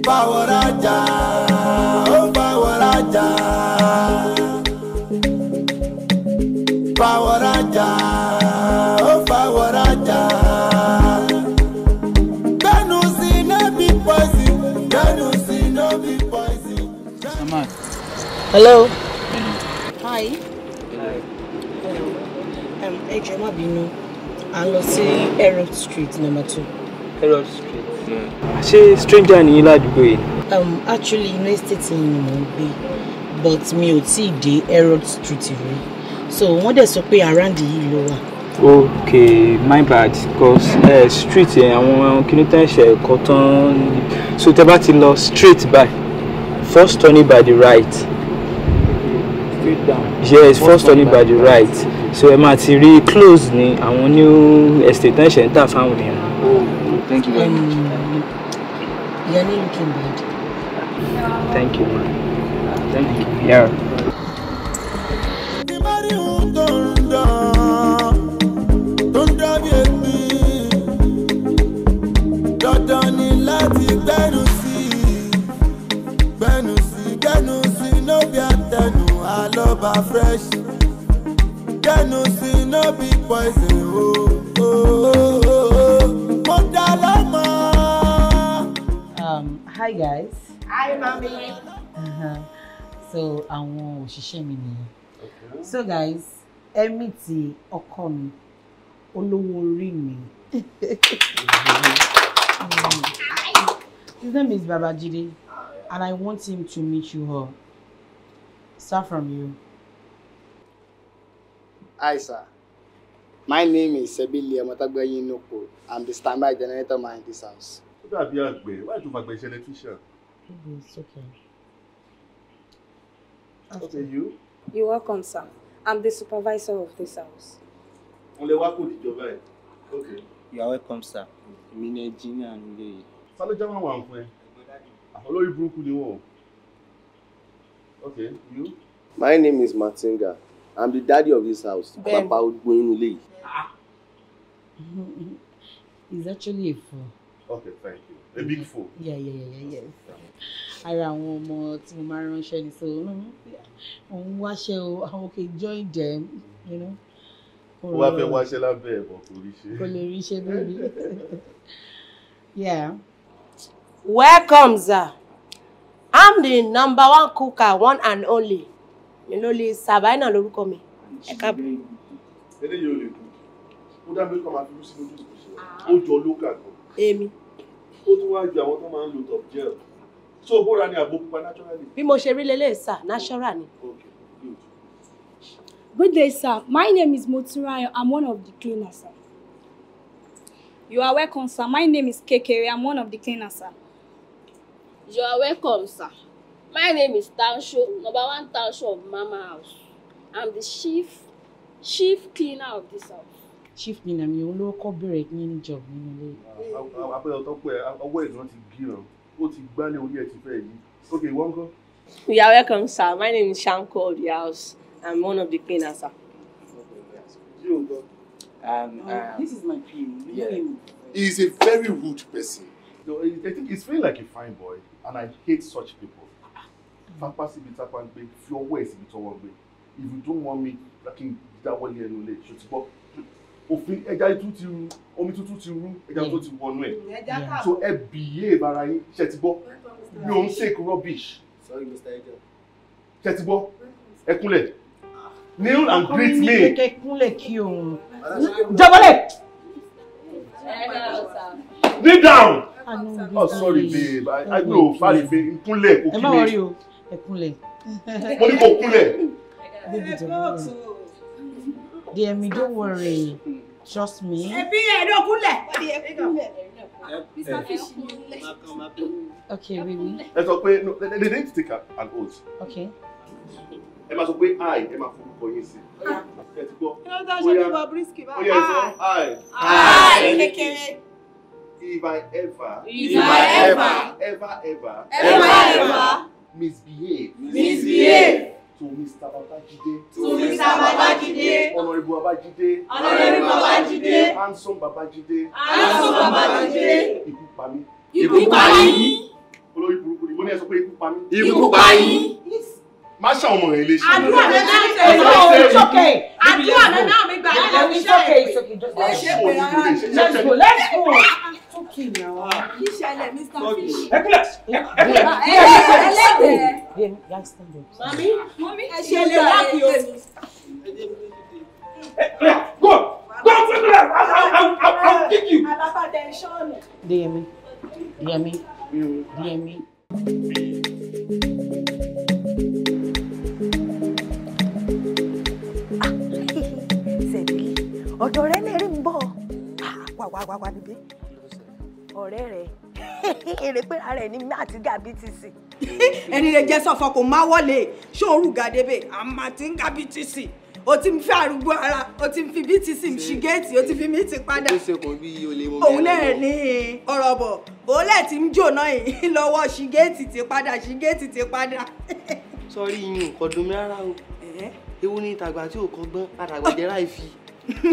Fàwọ̀rajà, ó fàwọ̀rajà. Fàwọ̀rajà, ó fàwọ̀rajà. Gbẹ́nu sí no be poison. Gbẹ́nu sí no be poison. Hello. Hi. Ẹ jọ̀ọ́, má bínú. À ń lọ sí Herod Street number 2. Herod Street. Ṣé stranger ni yín ládùúgbò yìí? Actually, inú estate yìí ni mò ń gbé, but mi ò tíì dé Herod Street rí. So wọ́n dẹ̀ sọ pé around yìí ló wà. Okay, my bad, cause street yẹn, àwọn kiní tán ṣe ẹ̀kọ́ tán. So tẹ́ bá ti lọ straight by, first turning by the right. Straight down. Yes, first turning by the right. So ẹ máa ti rí close ní àwọn new estate tán ṣe ń tà fáwọn èèyàn. Oh, thank you very much. You're not looking bad. Thank you, ma. Thank you. Yeah. Tí bá rí ohun tó ń dán, tó ń dán bí ègbín, dandan ni láti gbẹ́nu sí i. Gbẹ́nu sí i, gbẹ́nu sí i, no be àtẹnu àlọ́ba fresh. Gbẹ́nu sí i, no be poison o. Oh, oh, oh, oh. Mo dá lọ́mọ. Hi guys. Hi, mommy. So àwọn òṣìṣẹ́ mi nìyẹn. So guys, ẹ meet ọkọ mi, olówó orí mi. His name is Babajide, and I want him to meet you all. Start from you. Hi, sir. My name is Sebili Omotagbeyin Noko. I'm the standby generator man in this house. Ó dàbí àgbẹ̀, wáyé tó fàgbẹ̀ ṣe electrician. Baby, it's okay. Okay, you. You're welcome, sir. I'm the supervisor of this house. Wọ́n lè wá kò dìjọba ẹ̀. Okay. You are welcome, sir. Èmi ni engineer nílé yìí. Ta ló já máa wà fún ẹ? Àwọn olórí burúkú ni wọ́n. Okay, you. My name is Matinga. I'm the daddy of this house. Bẹ́ẹ̀ni. Bàbá ogbó inú ilé yìí. He's actually a fool. Okay, thank you. A big fool. Yeah, yes. Ara àwọn ọmọ tí mo máa ń ránṣẹ́ ni, so òun wáṣẹ́ o, àwọn okay, join them. Ó wá fẹ́ wáṣẹ́ lábẹ́ ẹ̀ bọ̀ kò rí ṣe. Kò lè rí iṣẹ́, baby. Yeah. Welcome, sir. I'm the number one cooker, one and only. Mi ló lè Sabina lórúkọ mi. Ẹ káàbọ̀. Eléyìí ò lè kú. Ó dá mi kọ́ máa fi rú sínú ojú ìbùsùn. Ó jọ lókà gan. Èmi. Ó tún wá ju àwọn tó máa ń lo top gel. So bóra ni àgbo pupa naturally? Bí mo ṣe rí lélẹ̀, sir, natural ni. Okay, good. Good day, sir. My name is Moturayo. I'm one of the cleaners, sir. You are welcome, sir. My name is Kekere. I'm one of the cleaners, sir. You are welcome, sir. My name is Tansho, number one Tansho of Mama House. I'm the chief cleaner of this house. Chief cleaner mi, òun ló kọ́ bẹ̀rẹ̀ cleaning job nínú ilé. Abẹ́rẹ́ ọ̀tọ́ pé ọwọ́ ìdán ti gíran, ó ti gbálẹ̀, orí ẹ̀ ti fẹ́ yí. Okay, ìwọ ńkọ́? You are welcome, sir. My name is Shanko of the house. I'm one of the cleaners, sir. Yóò ńkọ́? This is my PA. Yeah. He is a very rude person. No, I think he's feeling like a fine boy, and I hate such people. Fapá síbi tápá ń gbé, fi ọwọ́ ẹ̀ síbi tọwọ́ ń gbé. If you don't want me, kí n dáwọ́lé ẹnu lé, ṣó ti gbọ́? Òfin ẹja tútù ti rú, omi tútù ti rú, ẹja tó ti wọnú ẹ̀. So ẹ behave ara yín, ṣe ti gbọ́? Mi ò ń take rubbish. Sorry, Mr. Angel. Ṣe ti gbọ́? Ẹ kúnlẹ̀. Kneel and greet me. Kẹ́kẹ́ kúnlẹ̀ kí òun. Jọ̀bọ́lẹ̀! Kneel down. Ah, no, Oh, sorry, babe. I know, Farife, kúnlẹ̀ kò Ẹ kí má mi. worry o, ẹ kúnlẹ̀. Mo ní kò kúnlẹ̀. Baby, jọ̀bọ́lẹ̀. Dear me, don't worry. Trust me. Ẹbí ẹ̀ ló kúnlẹ̀. Mr. Fish. Okay, baby. Ẹ sọ pé no, they need to take an oath. Okay. Ẹ máa sọ pé I, ẹ máa forúkọ yín sí. Ẹ ti gbọ́. Kí ló dé ṣe bí Bobrisky Ó yá, ẹ sọ I. I. Kékeré. If I ever. If I ever. Ever ever. Ever ever. Misbehave. Misbehave. To Mr. Babajide. To Mr. Babajide. Honorable Babajide. Honorable Babajide. Handsome Babajide. Handsome Babajide. Ikú pa mí. Ikú pa yín. Olórí ní ẹ sọ pé ikú pa mí. Ikú pa yín. Má ṣàwọn ọmọ rẹ léṣe. Àdúrà mi náà ń tẹ̀lé. It's okay. Àdúrà mi náà mi gbà. It's okay. It's okay. Just let's go. Let's go. It's okay now. Kí ṣẹlẹ̀, Mr. Fish? Ẹkúlẹ̀. Ẹkúlẹ̀. Ẹlẹ́dẹ̀ẹ́. Mami, Mọ́mí, ẹ ṣe lè láàkì o. Go. Go. I'll kick you. Alábàdẹ̀ ṣọ́ọ̀nù. Deyemi. Deyemi. Deyemi. Sẹ̀bílì, ọ̀dọ̀ rẹ lè rí ń bọ̀. Wà wá wá wá níbí. Ọ̀rẹ́ rẹ̀ èrè pé ara ẹ̀ ní Matinga BTC. Ẹni lè jẹ́ sọ̀fọ̀ kò má wọlé ṣóòrù gàdébè Matinga BTC. O ti ń fẹ́ arúgbó ara, o ti ń fi BTC ṣí géètì, o ti fi mí ti padà. Òun náà ní ọ̀rọ̀ bọ̀, òun lẹ̀ ti ń jò náà yìí lọ́wọ́ ṣí géètì ti padà, ṣí géètì ti padà. Sọ́rí yín nǹkan dùn mí rárá o. Ewu ní ìtàgbà tí ò kọ́gbọ́n, àtàgbà jẹ́ láì fi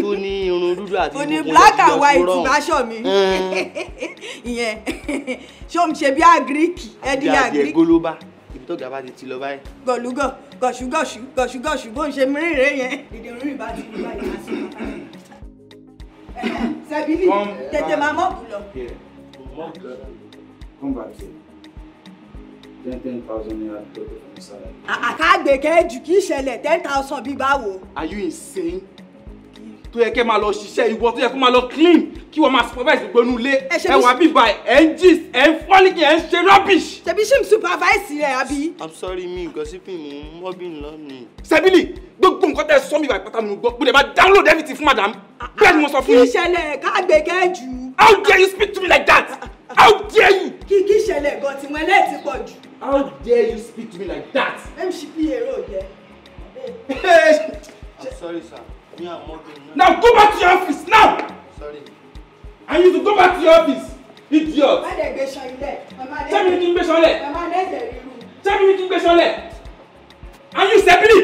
tó ní irun dúdú àti ìbùkún ní black and white báṣọ mi. Ìyẹn ṣé o ń ṣe bí àgíríkì, ẹdí àgíríkì. Bí gólóbá, ibi tó gàba ti ti lọ báyìí. Gọ̀lúgọ̀, gọ̀ṣúgọ̀ṣú, gọ̀ṣúgọ̀ṣú bó ń ṣe mìíràn yẹn. Dìde rírìn bá ti rí báyìí á sí bàbá. Sẹ́bílì, tètè máa mọ́ọ̀bù lọ. Come back here. 10,000 naira total for my salary. Àkàgbè kẹ́jù kì í ṣẹlẹ̀ 10,000 bíi báwo. Are you insane? Tó yẹ kẹ́ máa lọ ṣiṣẹ́ ìwọ tó yẹ kó máa lọ clean kí wọ́n máa supervise gbogbo inú ilé. Ẹ wà bíbá ẹ̀ ń gist ẹ̀ ń fọ́nìkì ẹ̀ ń ṣe rubbish. Ṣebí ṣì ń supervise rẹ̀ àbí? I'm sorry, mi gossiping mo ń mobbing lọ ni. Sẹ́bílì, gbogbo nǹkan tẹ́ sọ mi báyìí pátá mi gbọ́, mo dẹ̀ máa download everything fún madam. Bẹ́ẹ̀ ni mo sọ fún Kì í yín. ṣẹlẹ̀ káàgbè kẹ́jù. How dare you speak to me like that? How dare you? Kí kí ṣẹlẹ̀ gan tí wọ́n lẹ́ẹ̀ ti pọ̀ jù. How dare you speak to me like that? MCP èrò jẹ. I'm sorry, sir. Me and mobbing. Now go back to your office now. Sorry. I need to go back to your office. Idiot. Má dẹ̀ gbé ṣan ilẹ̀. Ṣé mi ní kí n gbé ṣanlẹ̀? Màmá dẹ̀ ríru. Ṣé mi ní kí n gbé ṣanlẹ̀? And you Sẹ́bílì!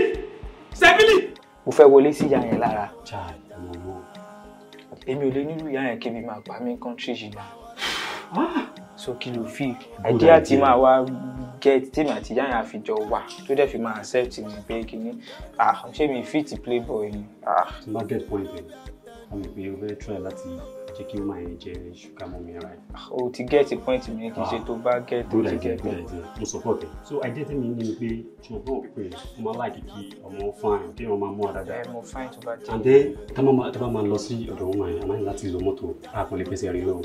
Sẹ́bílì! Mo fẹ́ wọlé sí ìyá yẹn lára. Èmi ò lè nílùú ìyá yẹn kébi máa pa mí country yìí náà. So kí ló fi idea tí máa wá get tèmi àti ìyá yẹn àfijọ́ wà tó dẹ̀ fi máa accept mi pé kíní ah ṣé mi fit playboy ni. Tí n bá get point ẹ̀, wọ́n mi pé o fẹ́ try láti jẹ́ kí woman yẹn jẹ́ sugar mummy, right? O ti get point mi, kì í ṣe tó bá get o Good ti idea, get. good idea. Mo support ẹ. So idea tẹ́mi ní ni pé ṣùgbọ́n fún òpin yẹn, mo máa like kí ọmọ fine, kí ọmọ máa mú ara dáadáa. Ẹ mo fine tó bá jẹ́. And then tá bá máa lọ sí ọ̀dọ̀ woman yẹn, a máa ní láti lo mọ́tò, a kò lè fẹsẹ̀ rìn lọ.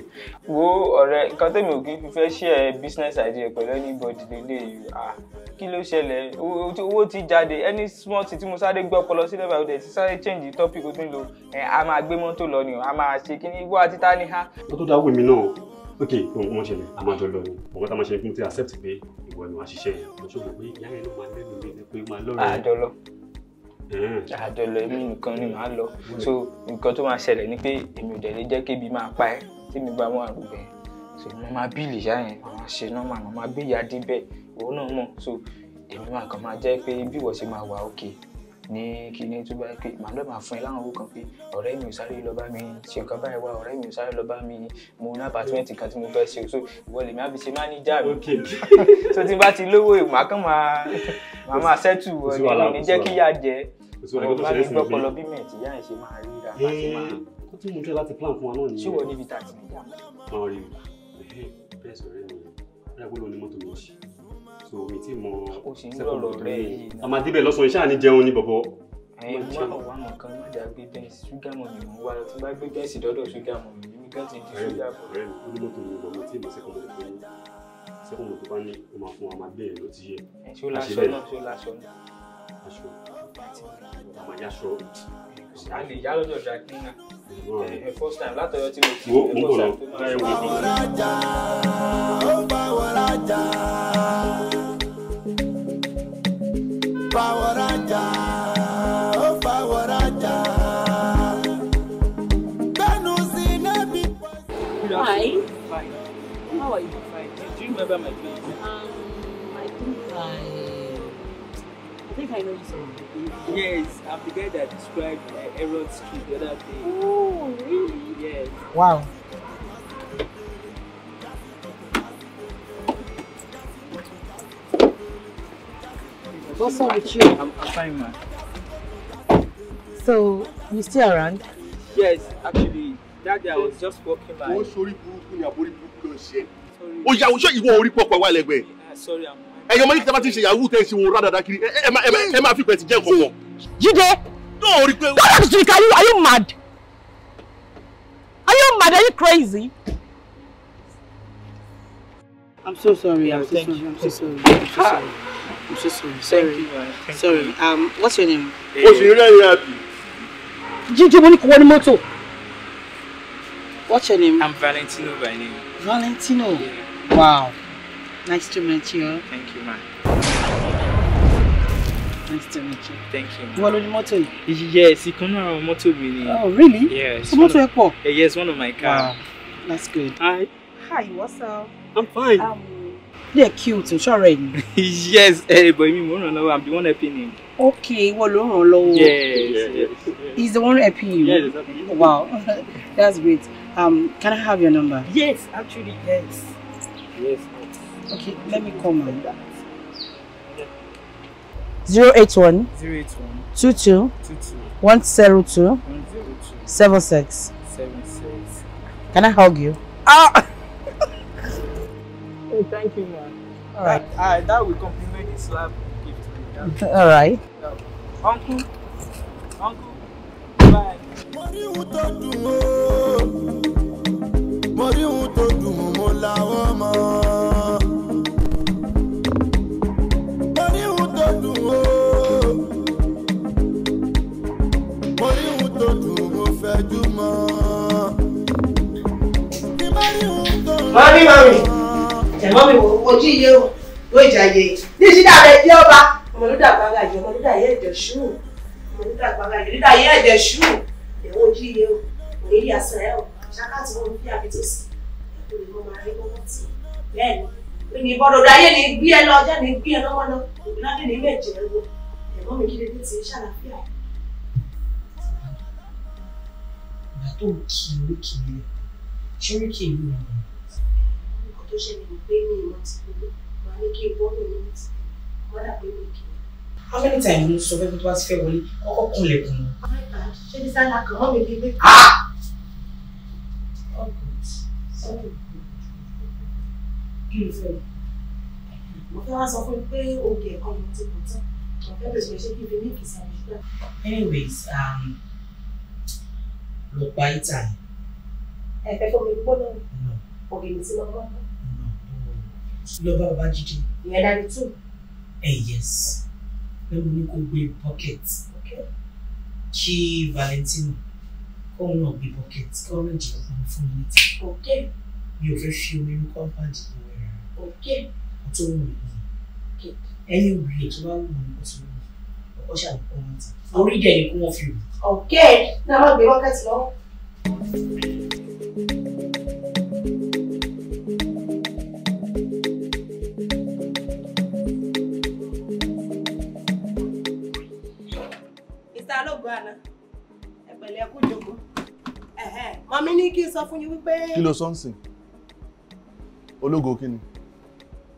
Wo ọ̀rẹ́, nǹkan tèmi ò kí n fi fẹ́ share business idea pẹ̀lú anybody lélẹ́yìí. Ah, kí ló ṣẹlẹ̀? Owó ti jáde, any small thing tí mo sáré gbé ọpọlọ sílẹ̀ báyìí, ó dẹ̀ ti sáré change the topic ó tún lò. Ẹ̀ a máa gbé mọ́tò lọ ni o, a máa ṣe kí ni igbó àti ta ni ha. Ó tó dáwọ́ èmi náà. Ok, ohun wọn ṣẹlẹ̀, a máa jọ lọ ni. Ọ̀gá tá a máa ṣe fún ti accept pé ìwọ ni wàá ṣiṣẹ́ yẹn. Mo ṣòwò pé ìyá yẹn ló máa lẹ́nu mi pé ó máa lọ́rẹ̀ẹ́. Àjọlọ. Àjọlọ èmi nìkan ni màá lọ. So nǹkan tó máa ṣẹlẹ̀ ni pé èmi ò dẹ̀ lè jẹ́ kébi máa pa ẹ́ tí mi bá wọn àrùn bẹ́ẹ̀. So mo máa bíìlì ìyá yẹn, màá máa ṣe nọ́mà, màá máa gbé ìyá débẹ̀, ìwọ náà mọ̀. So èmi máa kàn máa jẹ́ pé bí ìwọ ṣe máa wà òkè ní kíní tó bá pé màá lọ́ọ́ máa fún ẹ láwọn owó kan pé ọ̀rẹ́ mi ò sáré lọ bá mi ṣe nǹkan báyìí wá, ọ̀rẹ́ mi ò sáré lọ bá mi mo ní apartment kan tí mo fẹ́ ṣe, so ìwọ lèmi á fi ṣe manager mi. So tí n bá ti lówó màá kàn máa settle wọ Kò sí ni wàhálà, mi ní kò sí jẹ́ kí wàhálà. ìyá jẹ Kò sí wàhálà, ọ̀ kò bá tó mi ṣẹlẹ̀ sí mi gbọ́pọ̀ pé lọ bí mi àti ìyá yẹn ṣe máa ríra bá ṣe máa. Kó tí mo jẹ́ láti plan fún wa náà nìyẹn. Ṣé wọ́n níbi tá a ti lè yá? Máa rí o. Bẹ́ẹ̀ sọ̀rọ̀ ẹ̀ nìyẹn. Ó dàgbé ló ní mọ́tò méjì. So mi ti mọ O sì ń second lọ̀rọ̀ mọ́tò rẹ̀ ní. yìí náà. A máa débẹ̀ lọ́sàn-án, iṣẹ́ àní jẹun ní bọ̀bọ̀. Ẹ̀yin wá ọ̀wá nǹkan má jà gbé bẹ́ǹsì ṣúgà mọ̀ mi mò ń wá lọ tí n bá gbé bẹ́ǹsì dọ́dọ̀ ṣúgà mọ̀ mi èmi gan ti di Ọ̀rẹ́ mi, ṣúgà bọ̀. ọ̀rẹ́ mi, ó ní mọ́tò mi bọ̀, mo ti mọ second mọ́tò tó ní. Second mọ́tò bá ní, ó máa fún wa, máa gbé ẹ̀ ló ti yẹ. Ṣé ó láṣọ náà? Ṣé ó láṣọ náà? Aṣọ. A máa yáṣọ. A lè yá lọ́dọ̀ dry cleaner. Ẹ first time látọ̀yọ́ tí mo ti Wo, mo ń bọ̀ first lọ. time tó máa Dáyé ṣe. wo nǹkan. Fàwọ̀rajà, ó fàwọ̀rajà. Gbẹ́nu sí nẹ́bí. Hi. Fine. How are you? Fine. Do you remember my face? I think I know you somewhere. Yes, I'm the guy that described Error Street the other day. Oh, really? Yes. Wow. What's up with you? I'm fine, man. So, you still around? Yes, actually, that day I was just walking by. Ó ṣorí burúkú ni àbórí burúkú ló ń ṣe. Ó yà ó ṣe ìwọ orí pọ̀pọ̀ wà lẹ́gbẹ̀ẹ́. Sorry, I'm. Ẹ̀yin ọmọ yìí tí a bá ti ń ṣe yahoo tẹ́ ń ṣe wo rádàdà kiri, ẹ máa fi pẹ̀ ti jẹ́ nǹkan kan. Jídé! Náà rí pé. Don't talk to me, are you mad? Are you mad? Are you crazy? I'm so sorry. I'm so sorry. I'm so sorry. I'm so sorry. I'm so sorry. Sorry. Sorry. What's your name? Ó ṣe rí ẹ̀yìn àbí. Jídé, mo ní kó wọ ní mọ́tò. What's your name? I'm Valentino by name. Valentino. Yeah. Wow. Nice to meet you. Thank you, man. Nice to meet you. Thank you. Ìwọ ló ní mọ́tò yìí? Yes, ìkan náà àwọn mọ́tò mi ni. Oh, really? Yes. Mọ́tò ẹ pọ̀? Yes, one of my car. Wow. That's good. Hi. Hi, what's up? I'm fine. They're cute, o ṣọ̀rẹ́ ni. Yes, but èmi mo ń ràn lọ́wọ́. I'm the one helping him. Okay, ìwọ ló ń ràn lọ́wọ́. Yes, yes. He's the one helping you? Yes, exactly. Wow, that's great. Can I have your number? Yes, actually, yes. Yes. Okay, let me call mine. 081 081 22 22 102 102 76 76. Can I hug you? Ah! Oh, thank you, man. All right. That will compliment the slab gift to me. All right. Uncle, uncle, bye. Mo rí ohun tó dùn mo làwọn mọ̀. Mo rí ohun tó dùn o. Mo rí ohun tó dùn mo fẹjú mọ́. Bí mo rí ohun tó dùn. Mọ́mí mọ́mí, ẹ̀mọ́ mi wò ojú iye o, ó ìjàyè. Ní ìṣídà rẹ̀ jẹ́ ọba. Ọmọlúdà gbára yìí, ọmọlúdà yẹ ẹ̀jẹ̀ ṣú. Ọmọlúdà gbára yìí, ọmọlúdà yẹ ẹ̀jẹ̀ ṣú. Ẹ̀wọ̀n ojú iye o, òní rí aṣọ ẹ̀ o. Ṣáká tí wọ́n fi àbí tó sí. Ẹ̀kọ́ ni mo máa rí mọ́mọ́ tì. Bẹ́ẹ̀ni, ó ní ìbọn lòdì ayé ni gbé ẹ lọ, ọjọ́ ni gbé ẹ lọ́wọ́ lọ. Ògùnládé ní méje ẹ wo. Ẹ̀gbọ́n mi kí lè dé ti ṣàlàáfíà. Ìgbà tó ń kí oríkì rẹ̀, ṣé oríkì ìlú rẹ̀ ni? Nǹkan tó ṣẹlẹ̀ ni pé mi ìmọ̀ ti gbogbo, màá ní kí n bọ́ mi ní ti wọ́n dà pé mi kì í. How many times ló sọ fẹ́ kó tó bá ti fẹ́ wọlé kọ́kọ́ kunlẹ̀kùn? Ṣé ní sáà kàn mọ́ mi bíi pé? Oh, good. Sorry. Kí ló fẹ́? Mo fẹ́ wá sọ fún mi pé oge ẹ̀kọ́ mi ti kù tán. Mo fẹ́ bẹ̀rẹ̀ sí ṣé kí n fi mílìkì sí àbí ṣúgà. Anyways, lọ pa ìta yẹn. Ẹ fẹ́ fún mi gbóná. Ògì mi ti máa wá. Lọ bá bàbá Jídé. Ìyẹn dání tù. Yes. Lẹ́nu ní kó gbé bucket. Kí Valentino kóun náà gbé bucket kí wọ́n méjì lọ pọn fún mi níta. Mi ò fẹ́ fi omi inú compound yìí wẹ̀ rárá. Kó tó wù mí nìyẹn. Ẹni wùlé tó bá wù mí kó tó wù mí. Ọkọ ṣàlùkọ́ wọn ta. Orí dẹ̀ ni kó wọ́n fi rù. Náà má gbé bucket lọ́wọ́. Mr. Ológo àná, ẹ pẹ̀lẹ́, ẹ kú jókòó. Mọ̀mí ní kí n sọ fún yín wípé. Kí ló sọ ń sìn? Ológo kí ni?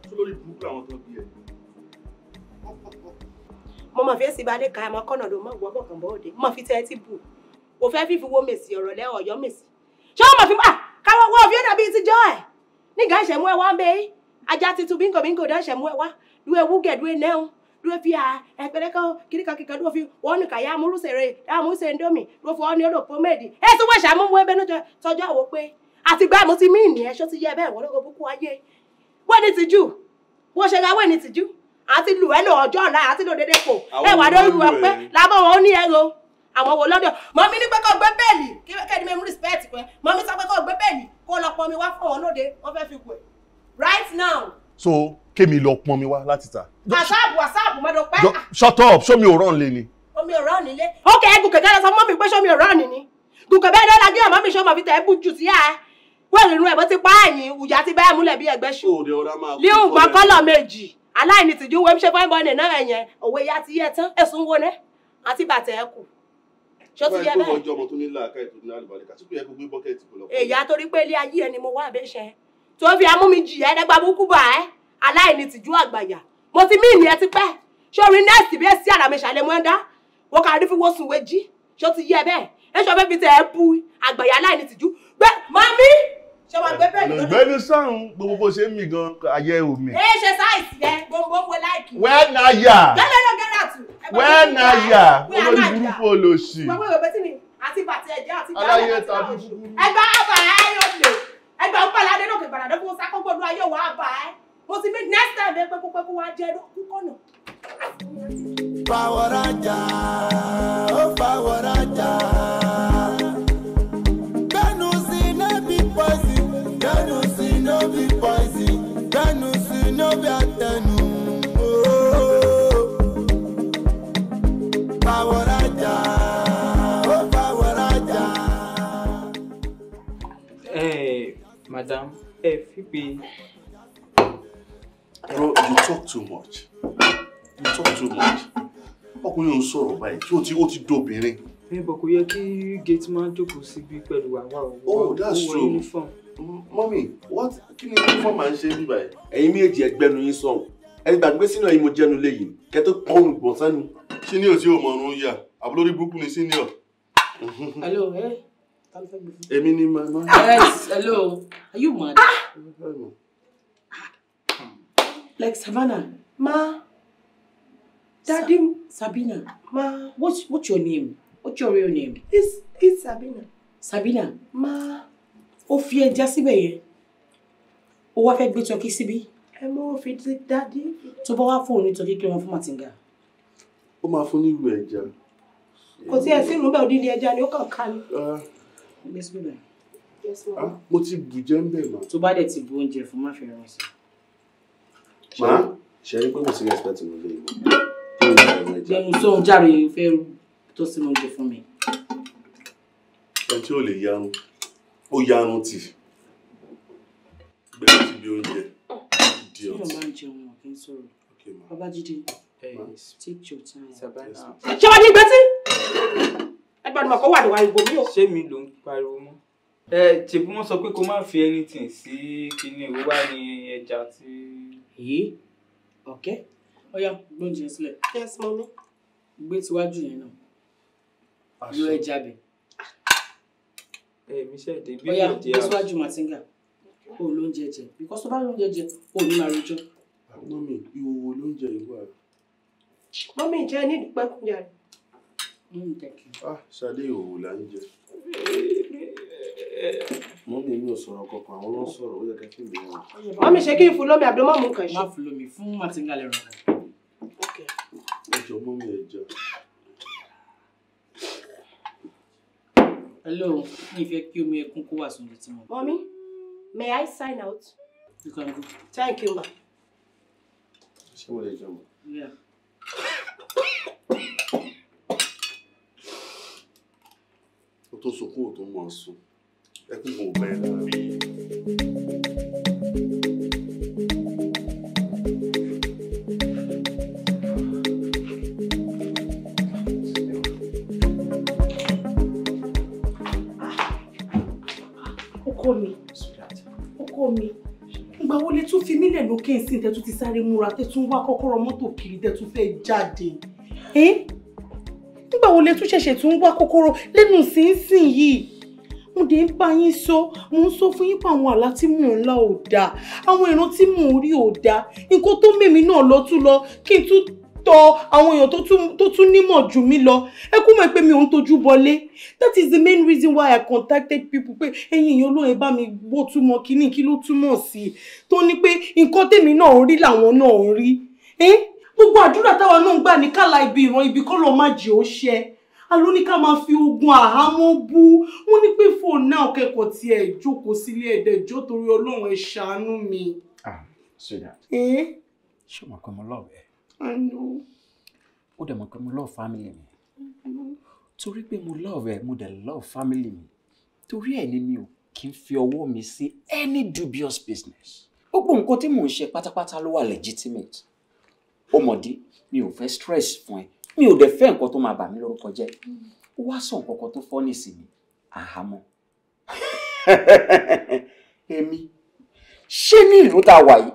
Ṣé lórí burúkú àwọn tó bí ẹ? Mo mọ̀ fèsì balẹ̀ ka ẹmọ kọ́nà ló mọ̀ wọ́ bọ̀kàn bọ́ọ̀dẹ. Mo fi tẹ́ ẹ ti bù. Mo fẹ́ fífi wo mèsì ọ̀rọ̀ lẹ́ ọ̀yọ́ mèsì. Ṣé o mọ̀ fi wà? Káwọ́ wọ́ fi ó dàbí ti jọ́ ẹ̀. Nígbà ìṣẹ̀mú ẹ wá ń bẹ. Ajá titun bíngò bíngò dá ìṣẹ̀mú ẹ wá. Dúró ewu gẹ̀ dúró nẹ́hun. Dúró fi ẹ̀pẹ̀rẹ̀ kan kíríkan kíkan dúró fi wọ́n nìkà yá amúrúsèré amúrúsèré ndómì dúró fi wọ́n ní odò pómèdì. Ẹ tún wọ́n ṣàmúmú ẹbẹ́ níjọ tọjọ́ àwọ̀ pé àtìgbà mo ti mí ìní ẹ ṣó ti yẹ bẹ́ẹ̀ wọ́n lóko búkú ayé. Wọ́n ní tìjú. Wọ́n ṣe ra wọ́n ní tìjú. Àti lù ẹ́ lò ọjọ́ ọ̀la àti lò dédé pò. Ẹ wà lórí ẹ pé lábọ̀ wọn ó ní ẹ̀rọ. Àwọn wo lọ́dọ̀. Mọ̀mí ní pé kó gbé bẹ́ẹ̀lì kẹ́ni mẹ́mú respect pé mọ̀mí sọ pé kó gbé bẹ́ẹ̀lì kó lọ pọn mi wá fún wọn lóde wọ́n fẹ́ fi kù ẹ̀. Right now. So kémi lọ pọn mi wá láti ta. Àsáàbù àsáàbù mọ́dọ̀ pẹ́. Shut up, ṣó mi ò rán lé ni. Omi ò rán nílé. Ó kẹ́ ẹ́ gùnkẹ̀ kẹ́lẹ́ sọ mọ́ mi pé ṣó mi ò rán ni. Gùnkẹ̀ bẹ́ẹ̀ lọ́la gé ọmọ mi ṣó mọ̀ fi tẹ̀ ẹ́ bù jù sí ẹ̀. Wọ́n ìrìn ẹ̀ bó ti pa ẹ̀yìn ìyá ti bẹ́ẹ̀ múlẹ̀ bí ẹgbẹ́ ṣù. Líhùn gbọ́n kọ́lọ̀ méjì. Aláìní tìjú wo ṣe fáin bọ́ọ̀nì náà ẹ̀yẹn òwe ya ti yẹ tán ẹ̀sùn wo ní àti bàtẹ̀ ẹ̀ kù. Ṣó ti yẹ bẹ́ẹ̀? Ọjọ́ ọmọ tó ní làákàyè tó ní àlùbáríkà tí kò yẹ kó gbé bọ́kẹ́ẹ̀tì kó lọ. Èyí àtorí pé ilé ayé ẹni mo wá àbẹ́ṣẹ́ tó fi amú mi jìyà ẹ̀dẹ́gbà búkú bà ẹ́ aláìní tìjú àgbàyà mo ti mí ìní ẹ ti pẹ́ Ṣé orin nẹ́ẹ̀sì bí ẹ sí àràmì ṣàlẹ̀ mọ́ ẹ dá? Wọ́n kà rí fún wọ́n sùn wéjì. Ṣé ó ti yé ẹ bẹ́ẹ̀? Ẹ ṣọ fẹ́ fi tẹ̀ ẹ́ bu àgbàyà aláìní tìjú. Gbé mami! Ṣé wàá gbé bẹ́ẹ̀ lọ́dọ̀? Gbẹ́nu sọ̀rùn gbogbo bó ṣe ń mì gan ayé omi. Ẹ ṣe sáìsì yẹn gbogbo wo láìkì. Wẹ́nàyà. Gbẹ́lẹ́ lọ gẹ́rẹ́ àtù. Wẹ́nàyà. Olórí burúkú olóṣì. Gbogbo ìwé bẹ́tì ni àti bàtì ẹ̀jẹ̀ àti Aláyé tàbí kúkúrú. Ẹgbẹ́ àbá ẹ yóò lè. Ẹgbẹ́ ń pàlà adé lókè gbàdàdé fún sákógbó olú ayé wà á bà ẹ́. Mo ti mi next time ẹ pé kó pé kó wá jẹ́ kúkọ̀nà. Fàwọ̀rajà, ó fàwọ̀rajà. Gbẹ́nu sí no be poison, gbẹ́nu sí no be poison, gbẹ́nu sí no be àtẹnu. Fàwọ̀rajà, ó fàwọ̀rajà. Madam, ẹ fi pé. Bro, you talk too much. You talk too much. Ọkùnrin ò ń sọ̀rọ̀ báyìí tí ó ti dóbìnrin. Ẹ bọ̀ kò yẹ kí gate man jókòó síbí pẹ̀lú àwa ò. Oh, that's true. Uniform. Mọ́mí, what kí ni uniform máa ń ṣe bí báyìí? Ẹ̀yin méjì ẹgbẹ́nu yín sọ̀hún. Ẹni gbàgbé sínú ẹ̀yin mo jẹ́nu léyìí. Kẹ́ tó pọ́n gbọ̀n sẹ́nu. Senior tí ò mọ̀ ọ̀run yà, àbúlórí burúkú ni senior. Hello, eh? Ta ló fẹ́ gbé fún? Èmi ni màmá. Yes, hello. Are you mad? Like Savannah. Ma. Daddy. Sabina. Ma. What's your name? What's your real name? It's Sabina. Sabina. Ma. Ó fi ẹja síbẹ̀ yẹn. Ó wá fẹ́ gbé tọ́kí síbí. Ẹ mọ fi ti daddy. Tó bá wá fóònù tọ́kí kí wọ́n fún Màtíńgà. Ó máa fún nílùú ẹja. Kò tí ẹ sínú bẹ́ẹ̀ odindi ẹja ni ó kàn ká ni. Gbé síbí báyìí. Yes, ma. Mo ti bù jẹ́ ń bẹ̀ mà. Tó bá dẹ̀ ti bu oúnjẹ fún má fi rán sí. Ma? Ṣe rí pé kò sí respect nínú ilé yìí. Gbẹnu sóhun járe fẹ́ tó sínú oúnjẹ fún mi. Ẹni tí ó lè yarun, ó yarun tì. Gbẹ̀rù síbi oúnjẹ. Tí èèyàn bá ń jẹun wọn kì í sọ̀rọ̀. Babájídé, take your time. Ṣé wàá ní ìgbésí? Ẹgbẹ́ ọdún mọ̀kọ́ wà ní wàá ìbò mi o. Ṣé mi ló ń pariwo mọ́? Ẹ ṣèbí wọ́n sọ pé kó má fi anything sí kíní owó wá ní ẹja tí. Èyí ọ̀kẹ́ ọ̀yá gbóúnjẹ sílẹ̀. Yes, mommy. Gbé tíwájú yẹn náà. Yọ ẹja bẹ̀. Ẹ mi ṣe èdè bí Ọ̀yá mi gbé jẹ síwájú Màtíńgà. O ò lóúnjẹ jẹ. Because tó bá lóúnjẹ jẹ, o ò ní máa rojọ́. Mọ́mí, ìhòòhò ló ń jẹ ìwà. Mọ́mí jẹ́ ní ìdúpẹ́ kúnjà rẹ̀. Ah, Ṣadé ìhòòhò là ń jẹ. Mọ́mí mi ò sọ̀rọ̀ kankan, àwọn ló ń sọ̀rọ̀, ó yẹ kẹ́ fún mi wọn. Mọ́mí ṣe kí n fún lómi àbí mọ́mú nǹkan ṣe. Má fún lómi, fún Màtíńgà lẹ́rọ kan. Ẹ jọ mọ́mí ẹ jọ. Hello, mi fẹ́ kí omi ẹkún kó wà sóúnjẹ tí mo. Mọ́mí, may I sign out? You can go. Thank you, ma. Ṣé mo lè jẹun? Yeah. Ó tó sunkún ó tó mọ̀ sùn. Ẹkún kò bẹ́ẹ̀ lára mi. Ọkọ mi, ọkọ mi, ìgbà wo lẹ tún fi mílẹ̀ lókè ìsìn tẹ́ tún ti sáré múra tẹ́ tún wá kọ́kọ́rọ́ mọ́tò kiri tẹ́ tún fẹ́ jáde? Nígbà wo lẹ tún ṣẹ̀ṣẹ̀ tún wá kọ́kọ́rọ́ lẹ́nu sínsìn yìí? Mo dé ń bá yín sọ, mo ń sọ fún yín pé àwọn àlá tí mò ń lá ò dáa, àwọn ìran tí mò ń rí ò dáa, nǹkan tó mèmí náà lọ tún lọ kí n tún tọ àwọn èèyàn tó tún nímọ̀ jù mí lọ. Ẹ kú mọ̀ pé mi ò ń tojú bọlé. That is the main reason why I contacted people pé ẹ̀yin èèyàn olóyè bá mi wó túmọ̀ kíní kí ló túmọ̀ sí i tó ní pé nǹkan tèmi náà ń rí làwọn náà ń rí. Gbogbo àdúrà táwa náà ń gbà ní kálá ibi ìran ibi kọ́ lọ́ọ́ má jẹ́ ó ṣẹ. Alo ní ká máa fi ogun àhámọ́ bú. Wọ́n ní pé fóònù náà kẹ́kọ̀ọ́ tí ẹ jókòó sílé ẹ̀dẹ̀jọ́ torí Ọlọ́run ẹ ṣàánú mi. Ah, sweetheart. Ṣé o mọ̀ pé mo love ẹ? I know. Ó dẹ̀ mọ̀ pé mo love family mi. Torí pé mo love ẹ, mo dẹ̀ love family mi. Torí ẹ̀ ni mi ò kí ń fi ọwọ́ mi sí any dubious business. Gbogbo nǹkan tí mò ń ṣe pátápátá ló wà legitimate. Ó mọ̀dí, mi ò fẹ́ stress fún ẹ. Mi ò dẹ̀ fẹ́ nǹkan tó máa bà mí lórúkọ jẹ́. Ó wá sọ nǹkan kan tó fọ́ nísìnyí. Àhámọ́. Èmi. Ṣé ní ìlú tá a wà yìí?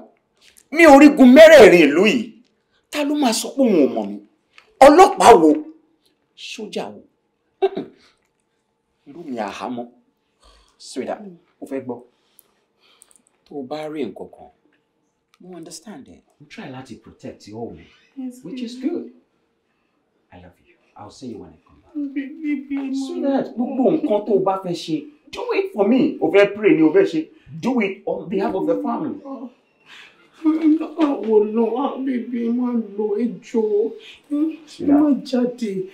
Ní orígun mẹ́rẹ̀ẹ̀rin ìlú yìí, Ta ló máa sọ pé òun ò mọ̀ mí? Ọlọ́pàá wo? Sójà wo? Irú mi àhámọ́. Sweetheart, o fẹ́ gbọ́. Tó o bá rí nǹkan kan, mo understand it. Mo try láti protect you all, which is good. I love you. I'll see you when I come back. Sweetheart, gbogbo nǹkan tó o bá fẹ́ ṣe, do it for me. O fẹ́ pray ni o fẹ́ ṣe. Do it on behalf of the family. Àwọn náà, bíbí máa lọ ẹjọ́, má jáde.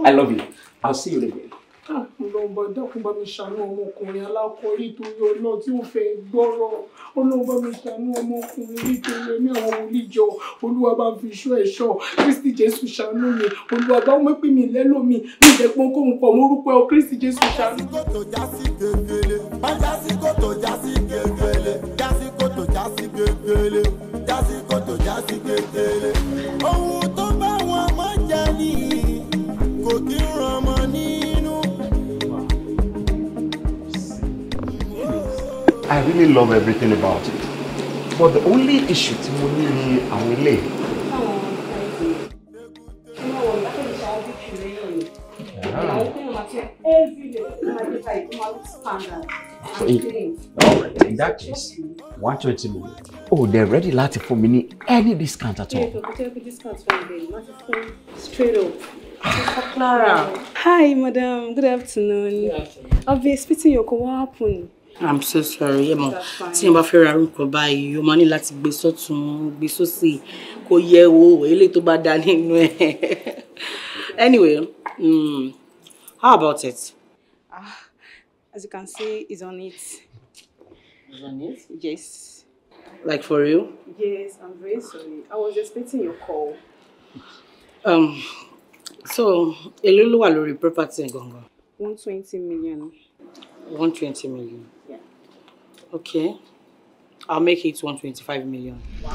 I love you. I'll see you later. Ọlọ́run bá dákun bá mi ṣàánú ọmọkùnrin alákọ̀ọ́rí torí Ọlọ́run tí ó fẹ́ gbọ́rọ̀. Ọlọ́run bá mi ṣàánú ọmọkùnrin nítorí ẹ̀mí àwọn oníjọ. Olúwa bá fi ṣọ́ ẹ̀ṣọ́. Kristi Jésù ṣàánú mi. Olúwa bá wọ́n pè mí lẹ́lòmí. Mi ìdẹ́gbọ́n kóhun pọ̀ mórúkọ ẹ̀ Kristi Jésù ṣàánú. Kòtò já sí gegele, má já sí kòtò já sí gegele, já sí kòtò já sí gegele, já sí kòtò já sí gegele. Ohun tó bá wọn mọ́ jẹ ní kò kí ń ràn mọ́ nínú. I really love everything about it. But the only issue tí mo ní ni àwọn ilé. So all right, in that case, 120 million. Oh, they're ready láti fún mi ní any discount at all. Straight up. Clara. Hi, madam. Good afternoon. Good afternoon. I've been expecting your call. What happened? I'm so sorry. Ẹ mọ̀, tí n bá fẹ́ ra orúkọ báyìí, o máa ní láti gbé sọ́tún, gbé sósì, kó yẹ wo eléyìí tó bá dá nínú ẹ̀. Anyway, how about it? As you can see, it's on it. It's on it? Yes. Like for real? Yes, I'm very sorry. I was expecting your call. So, èló ló wà lórí property gangan? 120 million. 120 million. Yeah. Okay. I'll make it 125 million. Wow.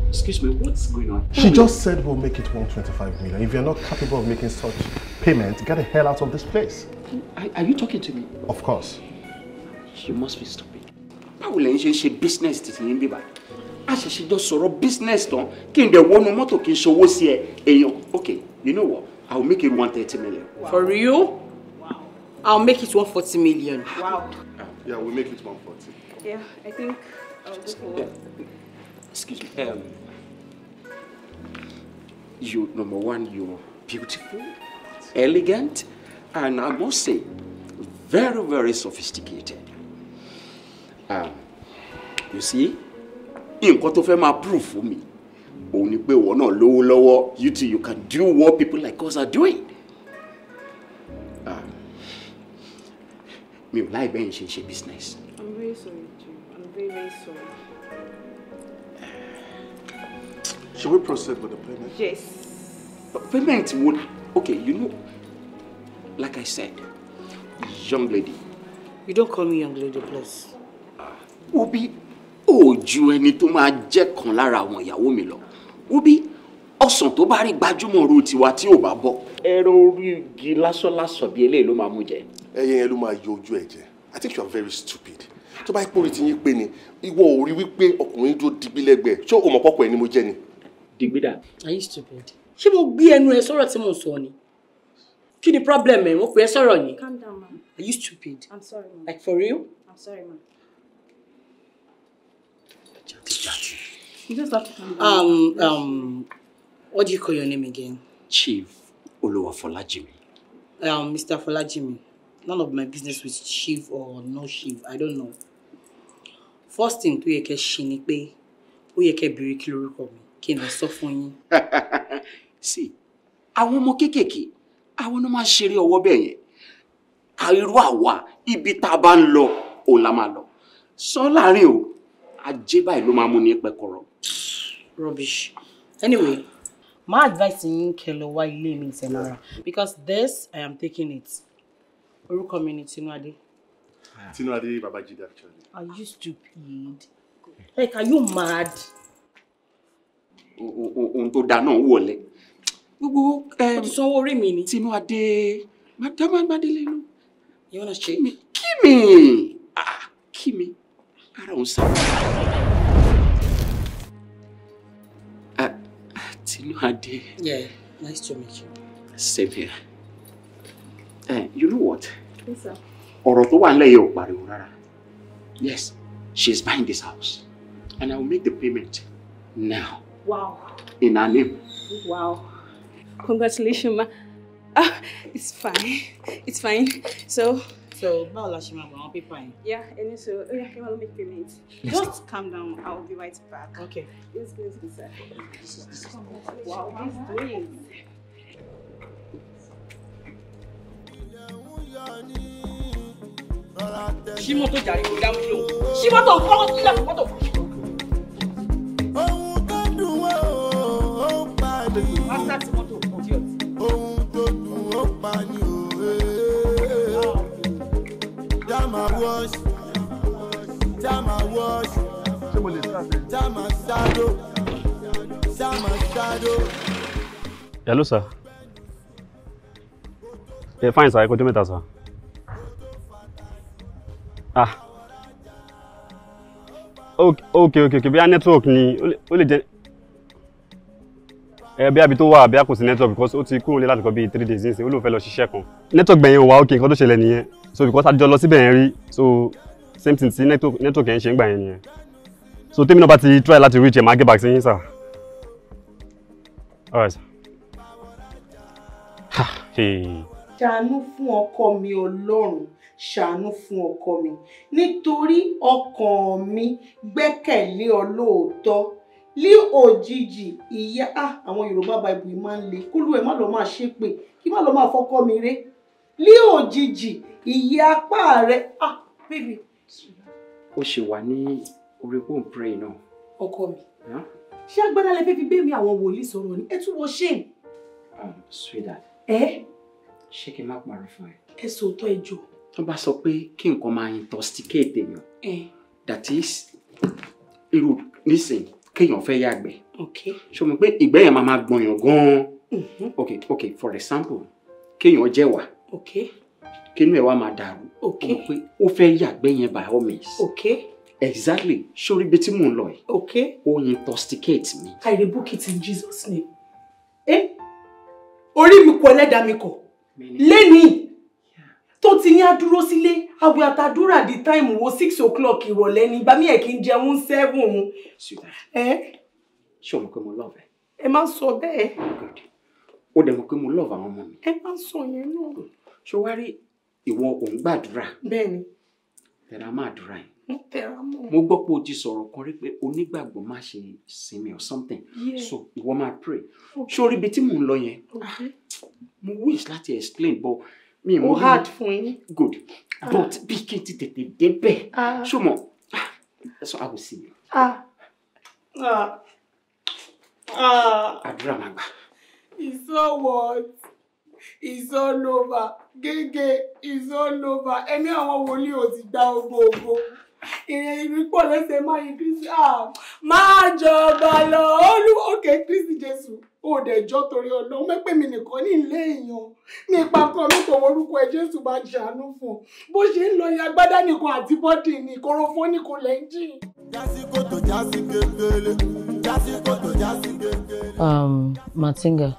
Excuse me, what's going on? She just said we'll make it 125 million. If you're not capable of making such payment, get the hell out of this place. Are you talking to me? Of course. You must be stupid. Báwo lẹ ń ṣe ṣe business títí yín bíbá? A ṣẹ̀ṣẹ̀ jọ sọ̀rọ̀ business tán kí n dẹ̀ wọnú mọ́tò kí n ṣòwò sí ẹ èèyàn. Okay, you know what? I'll make it 130 million. Wow. For real? Wow. I'll make it 140 million. Wow. Yeah, we'll make it 140. Yeah, I think I'll go for one. Excuse me. You, number one, you're beautiful, elegant, and I must say, very, very sophisticated. You see, nǹkan tó fẹ́ máa prove fún mi, òun ni pé ìwọ náà lówó lọ́wọ́, you too, you can do what people like us are doing. Mi ò láì bẹ́yìn ṣe ń ṣe business. I'm very sorry, Jim. I'm very, very sorry. Should we proceed with the payment? Yes. But payment would... Okay, you know, like I said, young lady. You don't call me young lady, please. Obi, ó ju ẹni tó máa jẹ́ kan lára àwọn ìyàwó mi lọ. Obi, ọsàn tó bá rí gbajúmọ̀ ro tiwa tí ò bá bọ́. Ẹran orí igi lásánlásán bí eléyìí ló máa mú jẹ. Ẹyẹ yẹn ló máa yọ ojú ẹ jẹ. I think you are very stupid. Tó bá pòrí ti yín pé ni, ìwọ ò rí wípé ọkùnrin dúró digbí lẹ́gbẹ̀ẹ́. Ṣé o mọ̀ pọ́pọ̀ ẹ ni mo jẹ́ ni? Digbí dà. Are you stupid? Ṣé mo gbé ẹnu ẹ sọ̀rọ̀ tí mo sọ ni? Kí ni problem ẹ? Mo pè ẹ́ sọ̀rọ̀ ni. Calm down, ma. Are you stupid? I'm sorry, ma. Like for real? I'm sorry, ma. You just have to calm down. What do you call your name again? Chief Oluwafolajimi. Mr. Folajimi. None of my business with chief or no chief. I don't know. First thing tó yẹ kẹ́ ṣe ni pé ó yẹ kẹ́ béèrè kí lorúkọ mi kí n lè sọ fún yín. See, àwọn ọmọ kéékèèké àwọn ló máa ń ṣeré ọwọ́ bẹ́ẹ̀ yẹn. Irú àwa ibi tá a bá ń lọ òun la máa lọ. Sọ láàrin o, ajé báyìí ló máa mú ní pẹ̀kọ̀rọ̀. Rubbish. Anyway, my advice yín kẹ́ lọ wá ilé mi tẹ̀lára because this I am taking it. Orúkọ mi ni Tinuade. Tinuade Babajide actually. Are you stupid? Like, are you mad? Ohun tó dáa náà wọlé. Gbogbo o ti sanwó orí mi ni. Tinuade, Madam ló. You wanna shake? Kí mi? Ah, kí mi? Ara òun sá. Tinuade. Yeah, nice to meet you. Same here. You know what? Yes, sir. Ọ̀rọ̀ tó wà nílẹ̀ yìí ò pariwo rárá. Yes, she's buying this house. And I will make the payment now. Wow. In her name. Wow. Congratulations, ma. Ah, it's fine. It's fine. So, báwo la ṣe máa gbà àwọn pépà yẹn? Yeah, and so, oh yeah, I will make payment. Just calm down. I'll be right back. Okay. Yes, please, sir. Wow, these drinks. Ṣí mọ́tò jàre, kò dá mi lóhùn. Ṣí mọ́tò, fọwọ́ sílẹ̀ fún mọ́tò. Ohun tó dùn ó pa ni. Wá start mọ́tò, idiot. Ohun tó dùn ó pa ni òwe. Jama wash, jama wash, jama shadow, jama shadow. Hello, sir. Yeah, fine, sir. I could do it, sir. Ah. Okay. Bí a network ni, ó lè jẹ́. Bí a bí tó wà, bí a kò sí network because ó ti kúrò ní láti kọ́ bí 3 days nísìnyí, ó lóun fẹ́ lọ ṣiṣẹ́ kan. Network gbẹ̀yìn ò wá okay, nǹkan tó ṣẹlẹ̀ nìyẹn. So because a jọ lọ síbẹ̀ yẹn rí, so same thing tí network yẹn ṣe ń gbà yẹn nìyẹn. So tèmi náà bá ti try láti reach ẹ̀, máa get back sí yín, sir. All right, sir. Ha, hey. Ṣàánú fún ọkọ mi Ọlọ́run, ṣàánú fún ọkọ mi, nítorí ọkàn mi gbẹ́kẹ̀lé ọ lóòótọ́. Lí òjijì ìyá àwọn Yorùbá Bible yìí máa ń le, kúlú ẹ̀ má lọ máa ṣépè, kí má lọ máa fọkọ mi ré. Lí òjijì ìyá apá rẹ, baby. Ó ṣe wà ní orí pò ń pray náà. Ọkọ mi, ṣé agbára lè fẹ́ fi bẹ́ẹ̀ mi àwọn wòlíì sọ̀rọ̀ ni? Ẹ tún wọ shame. Sweetheart. Ẹ? Ṣé kí n má parọ́ fún ẹ? Ẹ sòótọ́ ẹ jọ̀ọ́. Tó bá sọ pé kí nǹkan máa intoxicate èèyàn. That is, irú nísìn kéèyàn fẹ́ yàgbẹ́. Okay. Ṣé o mọ̀ pé ìgbẹ́ yẹn máa gbọ̀nyàn gan-an? Okay, for example, kéèyàn jẹ̀wà. Okay. Kínú ẹ̀ wá máa dàrú. Okay. O mọ̀ pé ó fẹ́ yàgbẹ́ yẹn by all means. Okay. Exactly. Sórí ibi tí mò ń lọ yìí. Okay. Ó intoxicate mi. I rebuke it in Jesus' name. Eh? Orí mi kọ, ẹlẹ́dàá mi kọ. Lẹ́ni tó ti ní adúró sílé, àwẹ̀ àtàdúrà di táìmù wo 6 o'clock ìrọ̀lẹ́ ni, ìgbà mí ẹ̀ kí n jẹun 7. Ṣé o mọ̀ pé mo love ẹ? Ẹ má sọ bẹ́ẹ̀. Ó dẹ̀ mọ̀ pé mo love àwọn ọmọ mi. Ẹ má sọ yẹn náà. Ṣé wá rí ìwọ òun gbàdúrà? Bẹ́ẹ̀ni. Tẹ̀ra máa dúrà yìí. Mo tẹra mọ́. Mo gbọ́ pé o ti sọ̀rọ̀ kan rí pé onígbàgbọ́ má ṣe sinmi or something. Yeah. So ìwọ máa pray. Ṣé o rí ibi tí mò ń lọ yẹn? Mo wish láti explain but mi mo hard fún yín. Good. But bí kí n ti tètè débẹ̀. Ṣé o mọ̀? So I will see you. Àdúrà máa gbà. It's all what? It's all over. Gẹ́gẹ́ it's all over. Ẹ̀mí àwọn wòlíì ò ti gba ògo. Ìrìn ìrìn pọ̀ lẹ́sẹ̀ máa yí Kristi. Máa jọba lọ. Olúwa òkè Kristi Jésù. Ó dẹ̀ jọ́ torí Ọlọ́run. Mẹ́pẹ́ mi nìkan ní ilé èèyàn. Ní ipa kan mi kò worúkọ ẹ Jésù bá ṣàánú fún un. Bó ṣe ń lọ ya agbádá nìkan àti bọ́dì ní korofo ní kò lẹ́ńjìn. Jásí kòtò jásí gegele, jásí kòtò jásí gegele. Matinga,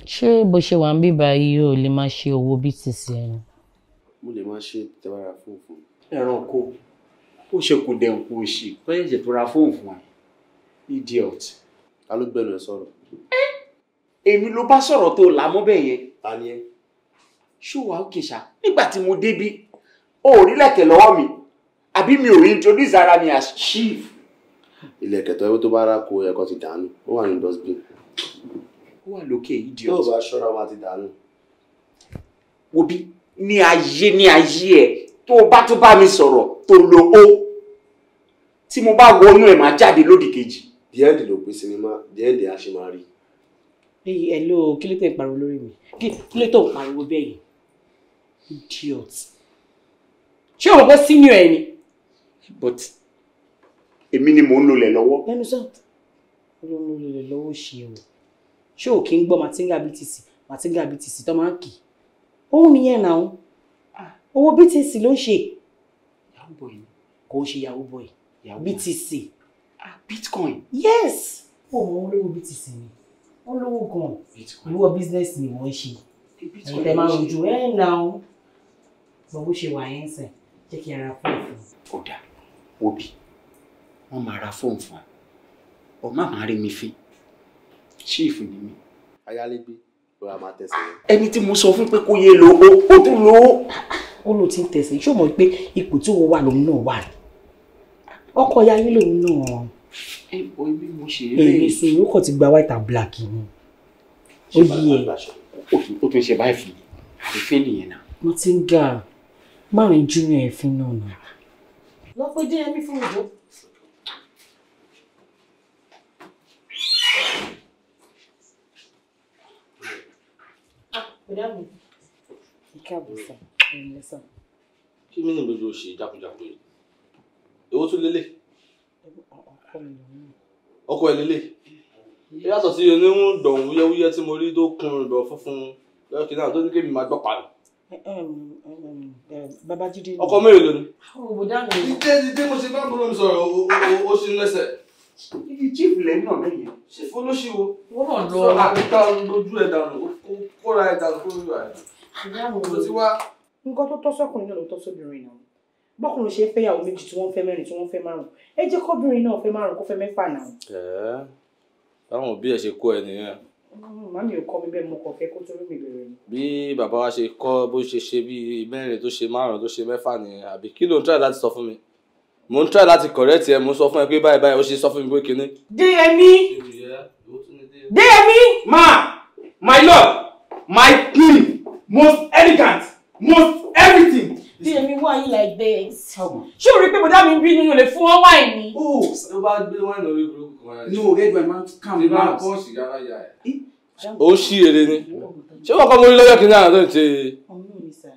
ṣé bó ṣe wà ń bíbá yìí o lè máa ṣe owó BTC ẹ ni? Mo lè máa ṣe tẹ́wára fóònù fún mi. Ẹranko, ó ṣe kò dẹ̀ kò ṣì, kó ṣẹ̀ṣẹ̀ tó ra fóònù fún wa. Idiot. Ta ló gbẹnu ẹ sọ̀rọ̀? Èmi ló bá sọ̀rọ̀ tó là mọ́ bẹ́ẹ̀ yẹn. Ta ni ẹ? Ṣé wàá òkè ṣá? Nígbà tí mo débí, o ò rí lẹ̀kẹ̀ lọ́wọ́ mi. Àbí mi ò introduce ara mi as chief. Ilẹ̀kẹ̀ tó tó bá rákò ẹ̀kọ́ ti dànù, ó wà ní dustbin. Ó wà lókè idiot. Tó o bá ṣọ́ra wọn ti dànù. Wo bí ní ayé ẹ tó o bá tó bá mi sọ̀rọ̀ tó lo ó tí mo bá wọnú ẹ̀ máa jáde lódì kejì. The end ló pín sinimá, the end á ṣe máa rí. Hello, kí ló tẹ̀ ń pariwo lórí mi? Kí ló tó ń pariwo bẹ́ẹ̀ yẹn? Idiot. Ṣé o mọ̀ pé senior ẹ ni? But èmi ni mò ń lolẹ̀ lọ́wọ́. Lẹ́nu sọ, ó ló ń lolẹ̀ lọ́wọ́ ṣe o. Ṣé o kì í gbọ́ Matinga BTC, Matinga BTC tó máa ń kì? Òun nìyẹn náà. Owó BTC ló ń ṣe. Yahoo boy ni. Kò ń ṣe Yahoo boy. BTC. Bitcoin. Yes. Ó mọ wọn lówó BTC ni. Wọ́n lówó gan-an. Ìwọ business ni wọ́n ń ṣe. Ẹ̀yin tẹ máa ń rojú ẹ̀ náà. Bọ̀ bó ṣe wà yẹn ń sìn, jẹ́ kí n ra fóònù fún un. Ó dáa, òbí, wọ́n máa ra fóònù fún ẹ. Ọ má máa rí mi fín. Chief ni mí. Ayálégbé ló ra máa tẹ̀sẹ̀ rẹ̀. Ẹni tí mo sọ fún pé kó yé lo ó, ó tún lo ó. Ó lò tí ń tẹ̀sẹ̀, ṣé o mọ̀ pé ipò tí òun wà lòun náà wà ní? Ọkọ ya yín lòun náà. Ẹ bọ ibi mo ṣe eré. Èmi sùn, ó kàn ti gba white and black ni. Ó yí ẹ. Ó tún ṣe báyìí fún mi. Àrífín nìyẹn náà. Mo ti ń ga márùn-ún junior ẹ̀fín náà nà. Lọ pé díẹ̀ mi fún ìjọ. Bọ̀dá mi, ìkáàbọ̀ sà, ẹ̀yin sà. Kí mi ní gbogbo òṣì jákujàku yìí? Èwo tún lélẹ̀? Ọkọ mi lòun náà. Ọkọ ẹ̀ lélẹ̀? Ó yàtọ̀ sí oníhùn dọ̀hún wúyẹ́wúyẹ́ tí mo rí tó kun ìdọ̀ funfun lọ́kì náà tó ní kémi máa gbọ́ pààlù. Babájídé. Ọkọ mélòó ló ní? Bọ̀dá mi. Dídé dídé mo ṣe bá bọ́lọ́ mi sọ̀rọ̀ ó ṣe ń lẹ́sẹ̀. Ibi chief lẹ́yìn náà lẹ́yìn. Chief olóṣìwò. Wọ́n náà lọ. Sọ àgbéká lójú ẹ̀ dànù, ó kóra ẹ̀ dànù kó lójú ẹ̀. Mo ti wá. Nǹkan tó tọ́ sọ́kùnrin náà ló tọ́ sóbìnrin náà. Bọ́kùnrin ṣe ń fẹ́yàwó méjì tí wọ́n fẹ́ mẹ́rin tí wọ́n fẹ́ márùn-ún. Ẹ jẹ́ kọ́bìnrin náà fẹ́ márùn-ún kó fẹ́ mẹ́fà náà. Ẹ̀ẹ́ báwọn òbí ẹ̀ ṣe kó ẹ nìyẹn. Màmí ò kọ́ mi bẹ́ẹ̀, mo kàn fẹ́ kó torí mi bẹ̀rẹ̀ ni. Bí bàbá wa ṣe kọ́ bó ṣe ṣe bí mẹ́rin tó ṣe márùn-ún tó ṣe mẹ́fà nìyẹn, àbí kí ló ń try láti sọ fún mi? Mo ń try láti correct ẹ, mo ń sọ fún ẹ pé báyìí báyìí ó ṣe sọ fún mi pé kinní. Déyẹmí! Déyẹmí! Ma! My love! My queen! Most elegant! Most everything! Déyẹmí, why are you like this? Ṣé o rí pé bọ̀dá mi ń bínú yóò lè fún wọn wáìnì? Ó bá gbé wáìnì orí burúkú kan rẹ̀. No, red wine man, calm Ṣé máa down. kọ́ ṣìgá láyà ẹ̀? Ó ṣí ere ni. Ṣé wọ́n kọ́ mo rí lọ́jọ́ kìíní àná tó ń ṣe? Ọmọ mi sà,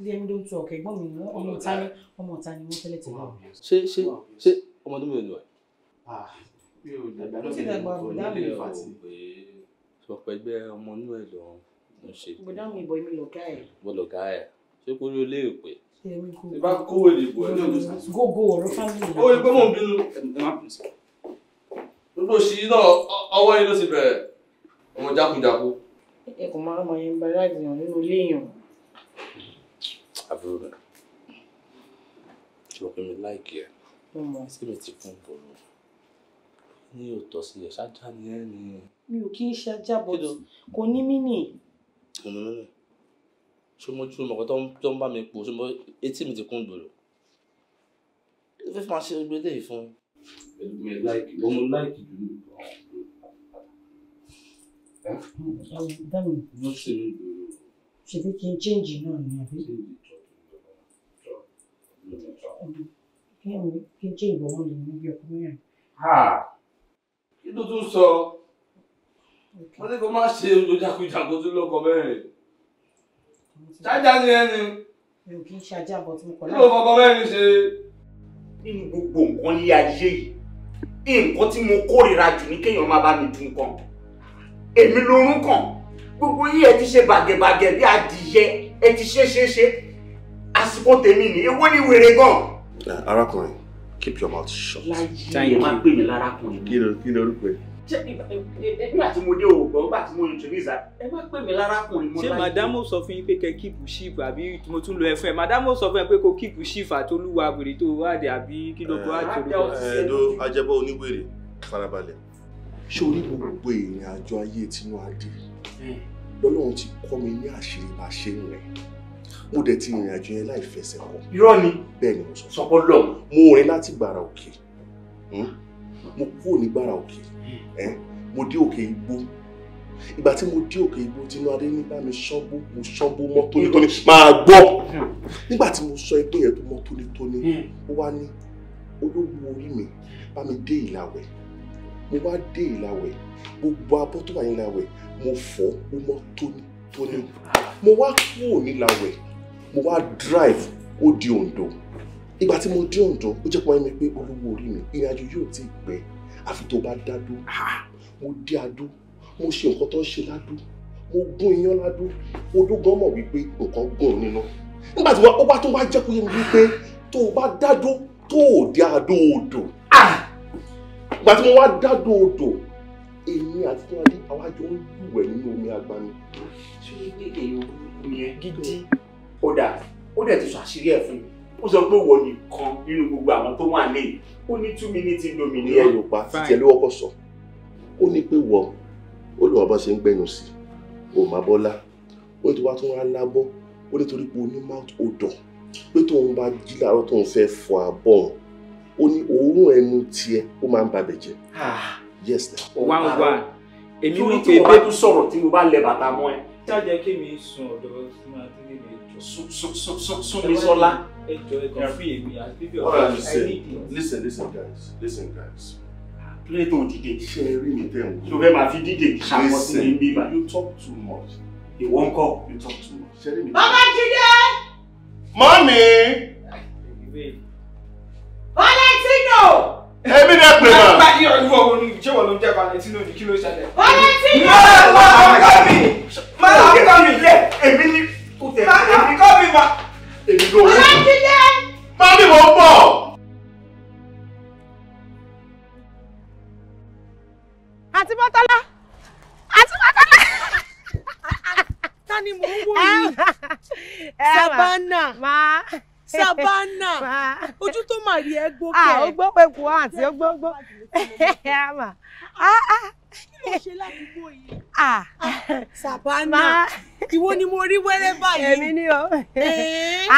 Déyẹmí ló ń tún ọkọ̀ ẹ̀gbọ́n mi ní ọmọ ọ̀tá ni ọmọ ọ̀tá ni wọ́n tẹ́lẹ̀ tẹ́lẹ̀. Ṣé ọmọ ọdún mélòó ni wà? Mi ò dàgbà Ó ti dàgbà bọ̀dá mi. Sọ pé ẹgbẹ́ ọmọ inú ẹ̀ lọ ń ṣe. Bọ̀dá mi ìbọn mi lọ̀gá ẹ̀. Wọ́n lọ̀gá ẹ̀. Ṣé kó rí olé ìpè? Déyẹmí kò. Ṣé bá kówó ìdìbò ẹ̀ náà ló sá? Gógó ọ̀rọ̀ fámìlì. Ó rí pé mò ń bínú. Ẹ má bínú sí. Gbogbo òṣì náà ọwọ́ yín ló ti bẹ̀rẹ̀. Ọmọ jákujàku. Ẹ kò máa mọ ẹyin bá láti yàn nínú ilé èèyàn. Àbúrò mi. Ṣé o pé mi láìkí ẹ? Mo mọ̀. Ṣé mi ti kún bòrò? Ní òótọ́ sí ẹ̀ ṣáájá ni ẹ́ ni. Mi ò kí ń ṣe ajá but kò ní mí nì. Mo ní ṣé mo tún mọ̀kọ́ tó ń bá mi pò ṣé mo etí mi ti kún gbòòrò? Kí ló fẹ́ máa ṣe gbogbo eléyìí fún? Mi láìkì, mo mú láìkì jù ní Bọ̀dá mi, ló ṣe mí gbòòrò. ṣebí kí n change náà ni àbí? Kí n change bọ̀ wọ́n lè ní bí ọkọ mẹ́rin. Kí ló tún sọ? Wọ́n ní kó má ṣe ojoojújákujàku tó lọ́kọ mẹ́rin. Ṣáájá ni ẹ ni. Mi ò kí ń ṣe ajá but mo kọ̀ Kí ló fọkọ mẹ́rin ṣe? Nínú gbogbo nǹkan ní ayé yìí, nǹkan tí mo kórìíra jù ní kéèyàn máa bá mi dùn nǹkan. Èmi lorún kàn. Gbogbo yìí ẹ ti ṣe bàgẹ̀bàgẹ̀ bí adìyẹ, ẹ ti ṣe ṣe ṣe. Àsìkò tèmi ni, èwo ni wèrè gan. Arákùnrin, keep your mouth shut. Láyé ẹ má pè mí lárákùnrin. Kí ló orúkọ ẹ? Ṣé nígbà tí mo dé òògùn, nígbà tí mo introduce ẹ má pè mí lárákùnrin mọ́ Ṣé láyé. màdámù sọ fún yín pé kẹ́ kíìpù ṣíìfù àbí mo tún lo ẹfẹ? Màdámù sọ fún ẹ pé kó kíìpù ṣíìfù àtolúwa wèrè tó wádìí àbí kí ló kó àtolúwa. Ẹ̀ẹ́dọ́ ajẹ́bọ́ oníwèrè farabalẹ̀. Ṣé o rí gbogbo ìrìn àjò ayé Tinúadé? Lọ́lọ́run ti kọ́ mi ní àṣírí bá ṣe ń rìn. Mo dẹ̀ ti rìnrìn àjò yẹn láì fẹsẹ̀ kọ. Irọ́ ni. Bẹ́ẹ̀ ni mo sọ. Sọpọ́ lọ. Mo rìn láti Gbàrà Òkè. Mo kúrò ní Gbàrà Òkè. Mo dé Òkè Igbó. Ìgbà tí mo dé Òkè Igbó, Tinúadé ní bá mi ṣángbó, mo ṣángbó mọ́ tónítóní. Máa gbọ́. Nígbà tí mo sọ igbó yẹn tó mọ́ tónítóní, ó wá ní olówó orí mi bá mi dé Ìlàwẹ̀. Mo wá dé Ìlàwẹ̀, gbogbo abọ́ tó wà ní Ìlàwẹ̀, mo fọ̀ ó mọ́ tónítóní. Mo wá kúrò ní Ìlàwẹ̀, mo wá drive ó di Oǹdó. Ìgbà tí mo dé Oǹdó, ó jẹ́ kó wáyé mi pé olówó orí mi, ìrìnàjò yóò tí ì pẹ́ àfi tó bá dádó. Mo dé Adó, mo ṣe nǹkan tó ń ṣe ládó, mo gún iyán ládó, odó gan mọ̀ wípé nǹkan gún òun nínú. Nígbà tí ó bá tún wá jẹ́ kó yé mi wípé tó o bá dádó tó o dé Adó odò. Gbà tí mo wá dádó odò, èmi àti Tiwádé àwa jọ ń lúwẹ̀ nínú omi agbami. Ṣé èèyàn burúkú yẹn gidi? Ó dà, ó dẹ̀ ti sọ àṣírí ẹ̀ fún mi. Ó sọ pé wọ nìkan nínú gbogbo àwọn tó wà lé ó ní 2 minutes indomie ní ẹ. Irọ́ ló pa, títí ẹ ló wọ́pọ̀ sọ. Ó ní pé wọ, ó lè wà bá ṣe ń gbẹnu sí, ó máa bọ́lá, ó ti wá tún wá lábọ́, ó nítorí pé ó ní mouth odor, pé tóun bá jí láàárọ̀ tóun fẹ́ fọ abọ́ òun, ó ní òórùn ẹnu tiẹ̀ ó máa ń babẹ̀ jẹ́. Yes na. 1-1. Èmi mọ̀ pé tí mo bá tún sọ̀rọ̀ tí mo bá lẹ bàtà mọ́ ẹ. Ṣáàjẹ́ kí mi sùn ọ̀dọ̀ Tiwádé mi jọ. Sún mi sọ́lá. Ẹ jọ ẹ kàn fún èmi àti bíbí All ọ̀gá right, mi. I need it. listen, listen guys, listen guys. Kílé tó dìde. Ṣé ẹ rí mi tẹ̀ ń wò? Ṣé o fẹ́ máa fi dídè ṣàkóso Listen, ní bíbá? You talk too much. Ìwọ ń kọ́. You talk too much. Ṣé ẹ rí mi? Babájídé! Mọ́mí! Valentino! Èmi ni ẹ pè mà. Bá yíyọ ìwọ wo ni ṣé wọ́n ló ń jẹ́ Valentino ni kí ló ṣẹlẹ̀? Valentino! Máa kọ́ mi! Máa kọ́ mi! Èmi ni kò tẹ̀. Máa kọ́ mi mà! Èmi ló wù. Babájídé! Mọ́mí mo ń bọ̀. Àǹtí Mọ́tọ́lá! Àǹtí Mọ́tọ́lá! Ta ni mò ń wò yìí? Savannah. Savannah. Ojú tó mà rí ẹ gbó kẹ. Ó gbó pé kú àǹtí, ó gbó gbó. Kí ló ṣe ládùúgbò yìí? Savannah. Ìwọ ni mo rí wẹ́rẹ́ báyìí. Èmi ni o.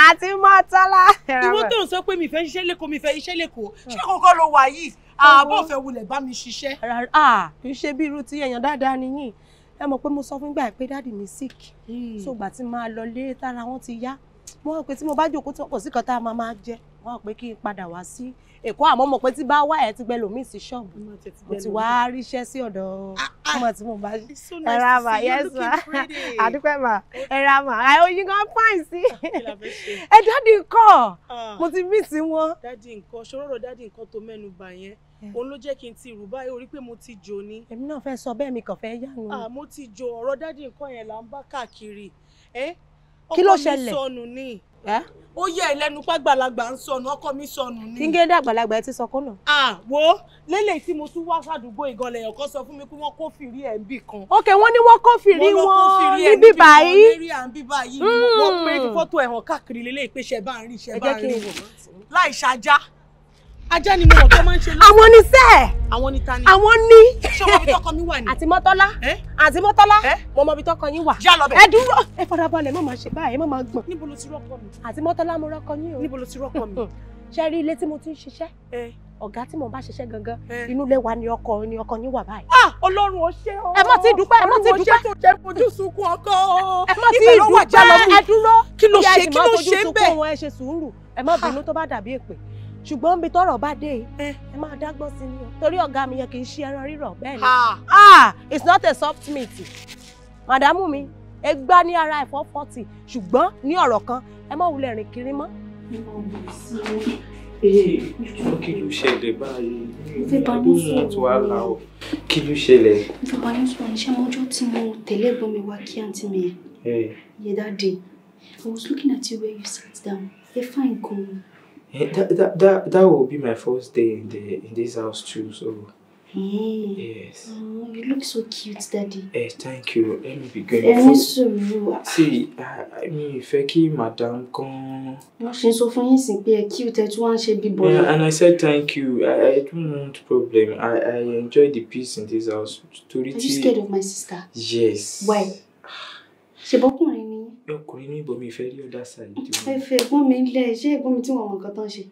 Àǹtí Mọ́tọ́lá. Ìwọ tó ń sọ pé mi fẹ́ ṣiṣẹ́ lẹ́kọ̀ọ́, mi fẹ́ iṣẹ́ lẹ́kọ̀ọ́. Ṣé kọ́kọ́ ló wà yìí? Ààbò fẹ́ wulẹ̀ bá mi ṣiṣẹ́. Kì í ṣe bí irú tí èèyàn dáadáa ni yín. Ẹ mọ̀ pé mo sọ fún gbà pé dáàdì mi sick. So ìgbà tí máa lọ lé tára wọn ti yá. Mo rò pé tí mo bá jókòó tí kò sí kan tá a máa máa jẹ. Wọ́n rò pé kí n padà wá sí Èkó, àmọ́ mọ̀ pé tí bá wá ẹ̀ ti gbẹ lòmíì sí ṣọ́ọ̀bù. Mo ti wá ríṣẹ́ sí ọ̀dọ̀ ọmọ tí mo bá ṣe. Ẹ ra mà, yes ma. Àdúpẹ́ mà, ẹ ra mà. Oyin gan fine sí. Ẹ dáàdì ńkọ́, mo ti miss wọn. Dáàdì ńkọ́, ṣòro dáàdì ńkọ́ tó mẹ́nu bà yẹn. Òun ló jẹ́ kí n ti rù báyìí, ó rí pé mo ti jò ní. Èmi náà fẹ́ sọ bẹ́ẹ̀, mi kàn fẹ́ yánu. Mo ti jò, ọ̀rọ̀ dáàdì ńkọ́ yẹn là ń bá káàkiri. Kí ló ṣẹlẹ̀? Ọkọ mi sọnù ni. Ó yẹ ẹlẹ́nu pàgbàlagbà ń sọnù, ọkọ mi sọnù ni. Kí n gé dàgbàlagbà ẹ ti sọ kọ́nà. Wo lélẹ̀ tí mo tún wá sàdúgbò ìgànlẹ̀ èèyàn kan sọ fún mi pé wọ́n kó fìrí ẹ̀ ń bì kan. Ok, wọ́n ní wọ́n kó fìrí wọn níbí báyìí. Lérí à ń bí báyìí. Wọ́n pé fọ́tò ẹ̀hàn káàkiri lélẹ̀ pé ṣe bá ń rí ṣe bá ń rí. Láì ṣajá. Ajá ni mo mọ̀ tó máa ń ṣe lọ́sàn. Àwọn ni sẹ́ẹ̀. Àwọn ni ta ni. Àwọn ni. Ṣé o mọ ibi tọkọ mi wà ni? Àǹtí Mọ́tọ́lá. Àǹtí Mọ́tọ́lá. Mo mọ ibi tọkọ yín wà. Já lọ bẹ̀. Ẹ dúró. Ẹ farabalẹ̀, má máa ṣe báyìí, má máa gbọ̀n. Níbo ló ti rọ́kọ mi? Àǹtí Mọ́tọ́lá, mo rọ́kọ yín o. Níbo ló ti rọ́kọ mi? Ṣé rí ilé tí mo ti ń ṣiṣẹ́? Ọ̀gá tí mo bá ṣiṣẹ́ gangan, inú ilé wa ni ọkọ yín wà báyìí. Ọlọ́run ò ṣe o. Ẹ má ti dúpẹ́, ẹ má ti Ọlọ́run ò ṣe dúpẹ́. tó jẹ́ fojú sunkún ọkọ o. Ẹ má ti Ibẹ̀ ló wà, já lọ dúpẹ́, mú. ẹ dúró. Kí ló Bí ẹ ṣe, sì kí máa ló fojú ṣe ń sunkún bẹ̀? wọn, ẹ ṣe sùúrù. Ẹ má bínú tó bá dàbí èpè. Ṣùgbọ́n bí tọ́rọ̀ bá dé, ẹ máa dágbọ́n sí ni o. Torí ọ̀gá mi yẹn kì í ṣe ẹran rírọ̀ bẹ́ẹ̀ ni. It's not a soft meat. Màdámù mi, ẹ gbá ní ara ẹ̀fọ́ 40. Ṣùgbọ́n ní ọ̀rọ̀ kan, ẹ má wulẹ̀ rìn kiri mọ́. Kí ló ṣẹlẹ̀ báyìí? Mo fẹ́ bá I yín don't want sọ̀rọ̀. wàhálà o. Kí ló ṣẹlẹ̀? Mo fẹ́ bá yín sọ̀rọ̀, ṣé mọ́jọ́ tí mo tẹ̀lé ẹ̀gbọ́n mi wá kí àǹtí mi yẹn. Yeah, that day. I was looking at you where you sat down. Ẹ fine gan. That will be my first day in this house too, so yes. Oh, you look so cute, daddy. Thank you. Let me be going. Ẹ ní sùúrù. See, mi ò fẹ́ kí madam kan. Wọ́n ṣe ń sọ fún yín sí pé ẹ cute, ẹ tún wá ń ṣe bí bọ̀lá. Yeah, and I said thank you. I don't want problem. I enjoy the peace in this house. Torí Are you scared of my sister? Yes. Why? Ṣé bọ́kùnrin ni yín? Ọkùnrin ní ibòmí ìfẹ́ rí other side. Ẹ fẹ́ ẹ̀gbọ́n mi lẹ̀, ṣé ẹ̀gbọ́n mi tí wọ́n mọ nǹkan tán ṣe?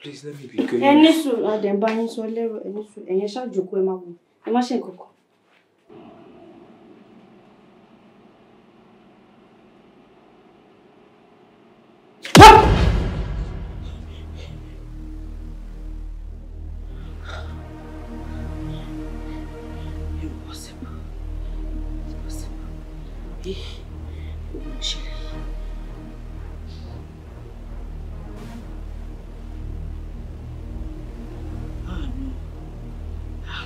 Please let me be going. Ẹ ní sùúrù, adẹ̀ ń bá yín sọ lẹ́rọ̀, ẹ ní sùúrù, ẹ̀yin ṣáà jókòó, ẹ máa wò, ẹ má ṣe nǹkan kan. Impossible. Impossible. Òun ṣẹlẹ̀. Ah no. Ah,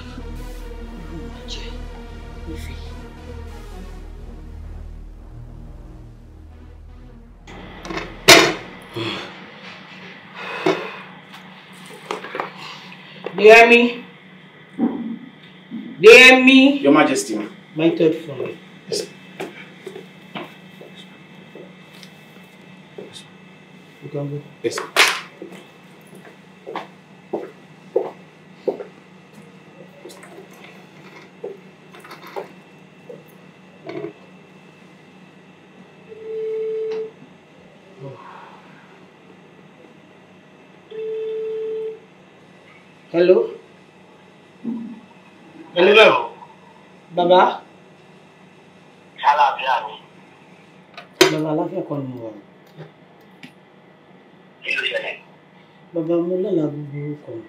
òun jẹ́ nífẹ̀ẹ́. You hear me? Demi. Your Majesty. My third phone. Yes. You can go. Yes. Hello? Hello. Baba? Àlàáfíà ni. Bàbá, àlàáfíà kọ́ ni mo wà. Kí ló ṣẹlẹ̀? Bàbá, mo lálàá búburú kan.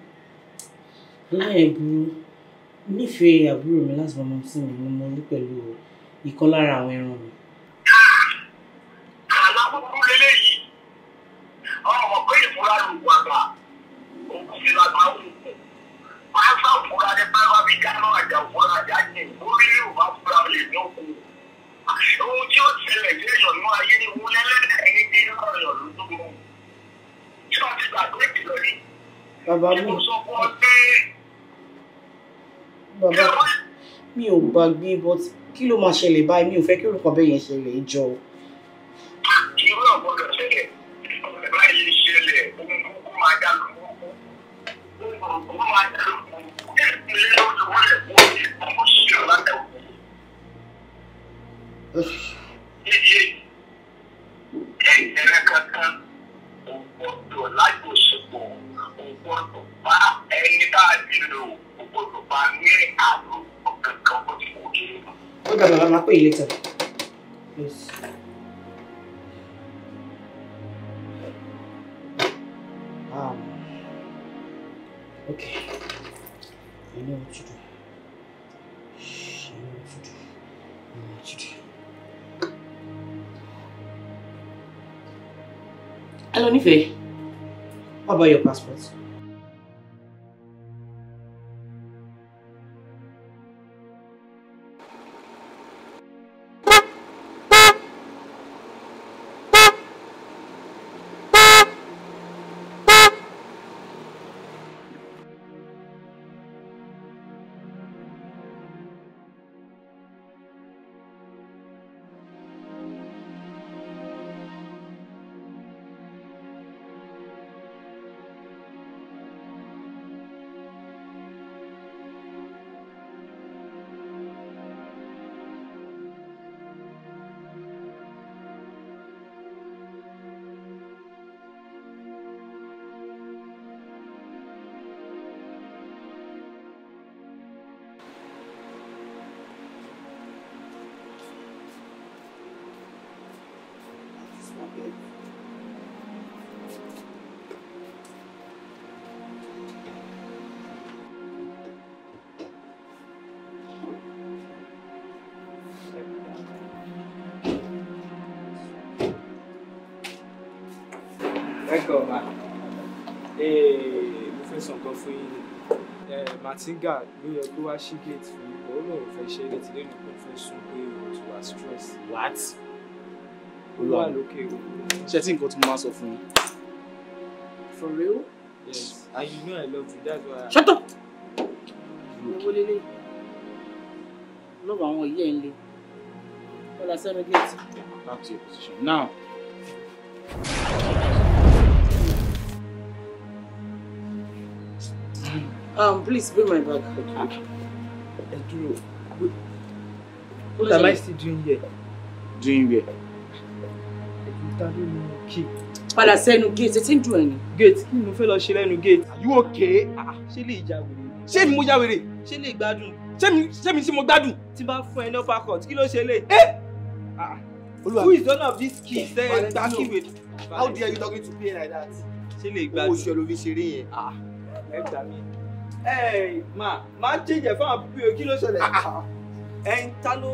Láyẹ̀ burú, nífẹ̀ẹ́ àbúrò mi láti bá ọmọ sí mi ni mo rí pẹ̀lú ìkan lára àwọn ẹran mi. Àlá búburú leléyìí. Ọmọ pé ìfura lògùn àgbà. Òkú fi lágbá òkú. Pásá òfúra ní pápá bí dáná àjà òfúra àjà ní orí yóò bá fúra lè ní òkú. Ohun tí ó ṣẹlẹ̀ sí èèyàn ní ayé ní wúlẹ́ lẹ́dẹ̀ẹ́ ẹni tí ń rọ̀yàn lójú mọ́. Ṣé o ti gbàgbé ìkìlọ̀ ni? Bàbá mi. Mo sọ fún ọ pé Bàbá mi ò gbàgbé, but kí ló máa ṣẹlẹ̀ báyìí? Mi ò fẹ́ kí orúkọ bẹ́ẹ̀ yẹn ṣẹlẹ̀, jọ. Irú ọ̀gbọ́dọ̀ ṣẹlẹ̀. Ọ̀rẹ́ báyìí ṣẹlẹ̀, ohun kúkú máa dá lóko. Ohun kúkú máa dá lóko. Ẹ̀kún lé lójú wọlé kó o ti kó o ṣe ọ̀làdà òkú. Nídìí ẹ̀yẹrẹ kankan kò gbọ́dọ̀ lájọṣepọ̀, kò gbọ́dọ̀ bá ẹni tá a ti lò, kò gbọ́dọ̀ bá ní àlòpọ̀ kankan bó ti kò kéré mọ́. Ó dà bàbá, máa pè é later. Yes. Okay. I know what to do. I know what to do. I know what to do. Hello, Nife. How about your passport? Welcome, ma. Mo fẹ́ sọ nǹkan fún yín ni. Martinga ló yẹ kó wá ṣí gate fún yín, but ó lóun fẹ́ ṣe é létí lẹ́nu kó fẹ́ sùn pé òun ti wà stress. What? Ó wà lókè o. Ṣé tí nǹkan tí mo máa sọ fún yín? For real? Yes. And you know I love you, that's why. Shut up! Owó lélẹ̀. Lọ́wọ́ àwọn ìyá ẹ̀ ń le. Kọ́lá sẹ́nu gate. Back to your position now. Please bring my bag. Ẹ dúró. What am I still doing here? Doing where? Ẹ̀dùn ta ló ní kí? Padà sẹ́nu gate, etí ń dùn ẹ̀ ni. Gate, kí ni mo fẹ́ lọ ṣe lẹ́nu gate? Are you okay? Ṣé lè ja wèrè? Ṣé mi mo ya wèrè? Ṣé lè gbádùn? Ṣé mi ṣé mo gbádùn? Tí bá fún ẹ ní upper court, kí ló ṣe lè? Olúwa. Who is one of these kids? Ẹ gbá kí wèrè. How dare you talking to PA like that? Ṣé lè gbádùn? Owó oṣù ẹ ló fi ṣeré yẹn. Ẹ gbà mí. Ẹ ma, máa change ẹ̀ fún àwọn pípé o, kí ló ṣẹlẹ̀? Ẹn ta ló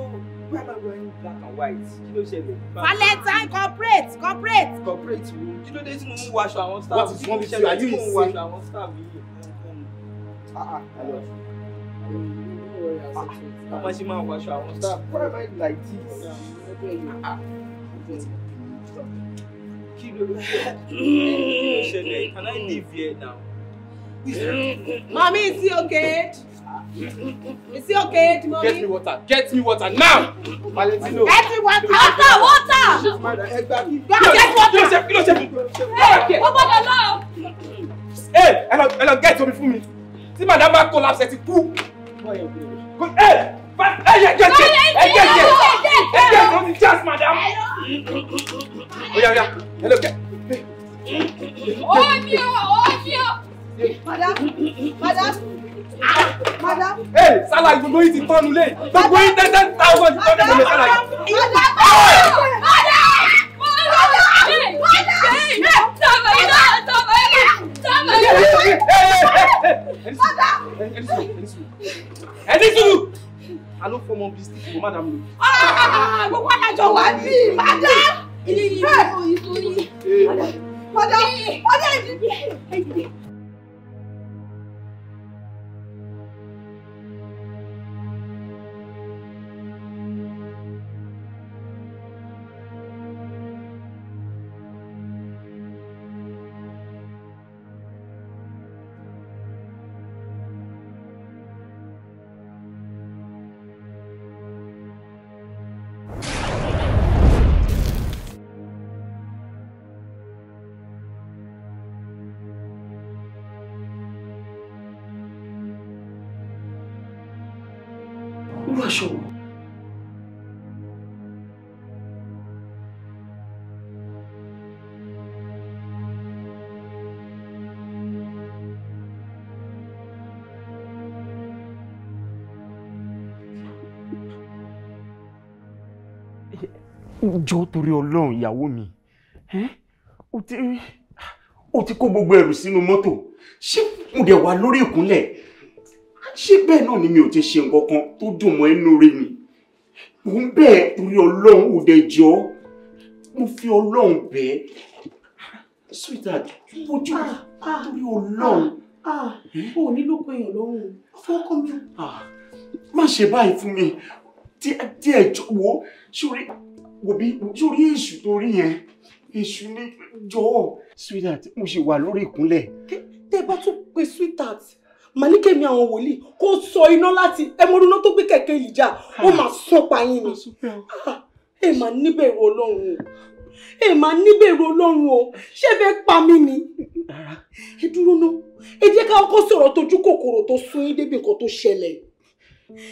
why am I wearing black and white? Kí ló ṣẹlẹ̀? Valentine corporate corporate. Corporate wo? Kí ló dé tí mo ń wọ aṣọ àwọn staff? What is wrong with you? Are you Tí mo ń wọ insane? aṣọ àwọn staff yìí? How much máa wọ aṣọ àwọn staff? Why am I like this? Kí ló ṣẹlẹ̀? Can I live here now? Mommy, is he okay? Is it okay, mommy? Get me water. Get me water now. Valentino. Get me water. Water, water. Get water. Kí ló ṣe fún? Ó gbọ́dọ̀ lọ. Ẹ ẹ lọ get omi fún mi. Tí madam bá collapse ẹ ti kú. Ẹ ẹ yẹ get get ẹ get get ẹ get omi just madam. Oya oya ẹ lọ get. Omi o, omi o. Madam, madam, madam. Hey, salary gbogbo yìí ti tọ́nu lé. Gbogbo yìí 10,000 ti tọ́nu lé salary. Ẹni sùúrù. A ló fọmọ bisikíìtì mọ́ madam lò. Gbogbo alájọ wà ní madam. Madam, madam, ìdílé. Irú aṣọ wo? Jọ̀ọ́ torí Ọlọ́run ìyàwó mi, ó ti kó gbogbo ẹrù sínú mọ́tò, ṣé mo dẹ̀ wà lórí ìkúnlẹ̀? Ṣé bẹ́ẹ̀ náà ni mi ò ti ṣe nǹkan kan tó dùn mọ́ inú rí mi? Mò ń bẹ̀ ẹ́ torí Ọlọ́run, ò dẹ̀ jọ̀ọ́, mo fi Ọlọ́run bẹ̀ ẹ́. Sweetheart, ojú torí Ọlọ́run. O ò ní lóko èèyàn lọ́rùn, fọ́kàn mi. Má ṣe báyìí fún mi, díẹ̀ jọ̀ọ́ wo, sórí wo bí sórí èṣù torí yẹn, èṣù ni jọ̀ọ́. Sweetheart, mo ṣì wà lórí ìkúnlẹ̀. Tẹ́ bá tún pe sweetheart, màá ní kémi àwọn wòlíì kó sọ iná láti ẹmọdún náà tó gbé kẹ̀kẹ́ yìí já, ó máa sọ pa yín ni. Ẹ máa níbẹ̀rù Ọlọ́run o, ẹ máa níbẹ̀rù Ọlọ́run o, ṣé fẹ́ pa mí ni? Ẹ dúró ná, ẹ jẹ́ ká kọ́kọ́ sọ̀rọ̀ tójú kòkòrò tó sún yín débi nǹkan tó ṣẹlẹ̀.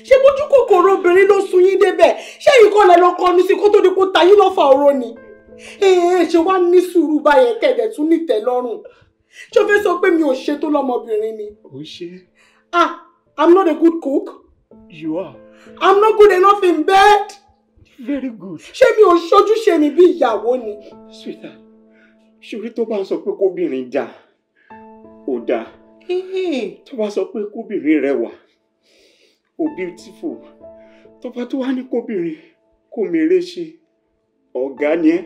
Ṣé bójú kòkòrò obìnrin ló sún yín débẹ̀? Ṣé ìkọlẹ̀ lọ kọnu sí kó tó di kó ta yín lọ́fà oró ni? Ẹ ṣe wá ní sùúrù báyẹn kẹ̀dẹ̀ tún nítẹ̀lọ́rùn. Ṣé o fẹ́ sọ pé mi ò ṣe tó lọ́mọbìnrin ni? Ó ṣe. Ah, I'm not a good cook. You are. I'm not good enough in bed. Very good. Ṣé mi ò ṣojúṣe mi bí ìyàwó ni? Sweetheart, ṣorí tó bá ń sọ pé kóbìnrin dáa, ó dáa. Tó bá sọ pé kóbìnrin rẹwà, ó beautiful. Tó bá tó wá ní kóbìnrin kó mèrè ṣe, ọ̀gá ni ẹ́.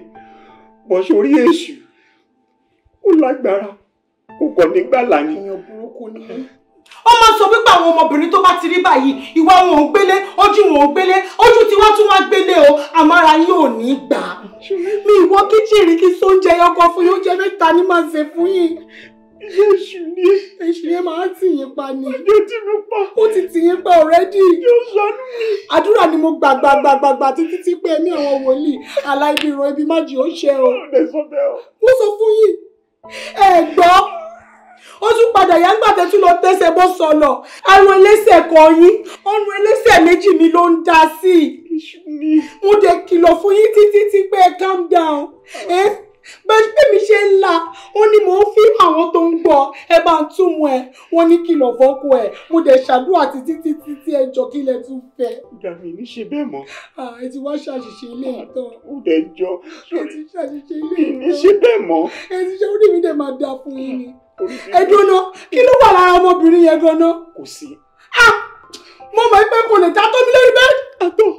Bọ́ sórí èṣù, ó lágbára. Kò kọ̀ nígbàlà ni. Èèyàn burúkú ni. Ó máa sọ wípé àwọn ọmọbìnrin tó bá ti rí báyìí, ìwà wọn ò ń gbélé, ojú wọn ò ń gbélé, ojú tiwa tún wá gbélé o, àmọ́ ara yín ò ní gbà. Mi ìwọ kíchìnì kí sóúnjẹ ọkọ fún yín, oúnjẹ mẹ́ta ni màá ṣe fún yín. Èṣù ni. Èṣù yẹn máa ń tì yín pa ni. Yóò tì mí pa. Ó ti tì yín pa already. Yóò ṣàánú mi. Àdúrà ni mo gbà gbà gbà gbà gbà títí tí pé ẹ̀mí àwọn wòlíì aláìbíràn ibi má jì ó ṣe o. Ó lè sọ bẹ́ẹ̀ o. Mo sọ fún yín. Ẹ gbọ́, ó tún padà yá ńgbà tẹ́ tún lọ tẹ́sẹ̀ bọ́ sọ̀nà, àrùn ẹlẹ́sẹ̀ kan yín, ọrùn ẹlẹ́sẹ̀ méjì mi ló ń dá sí i. Mo dẹ̀ kìlọ̀ fún yín títí tí pé ẹ calm down. Bẹ́ẹ̀ mi ṣe ń la, ó ní mò ń fi àwọn tó ń gbọ́, ẹ bá ń túmọ̀ ẹ, wọ́n ní kìlọ̀ fọ́kọ ẹ, mo dẹ̀ ṣàdúrà títí títí tí ẹ jọ kí lẹ tún fẹ́. Ìgbà mi ní ṣe bẹ́ẹ̀ mọ́. Ẹ ti wá ṣàṣìṣe ilé ìtàn. Ó dẹ̀ jọ. Ẹ ti ṣàṣìṣe ilé ìtàn. Mi ní ṣe bẹ́ẹ̀ mọ́. Ẹ ti ṣe orí mi dẹ̀ máa dáa fún yín ni. Ẹ dúró, kí ló wà lára ọmọbìnrin yẹn gan-an? Kò sí. Mo mọ̀ pé kò lè dá tó mi lórí bẹ́ẹ̀. Àtọ̀.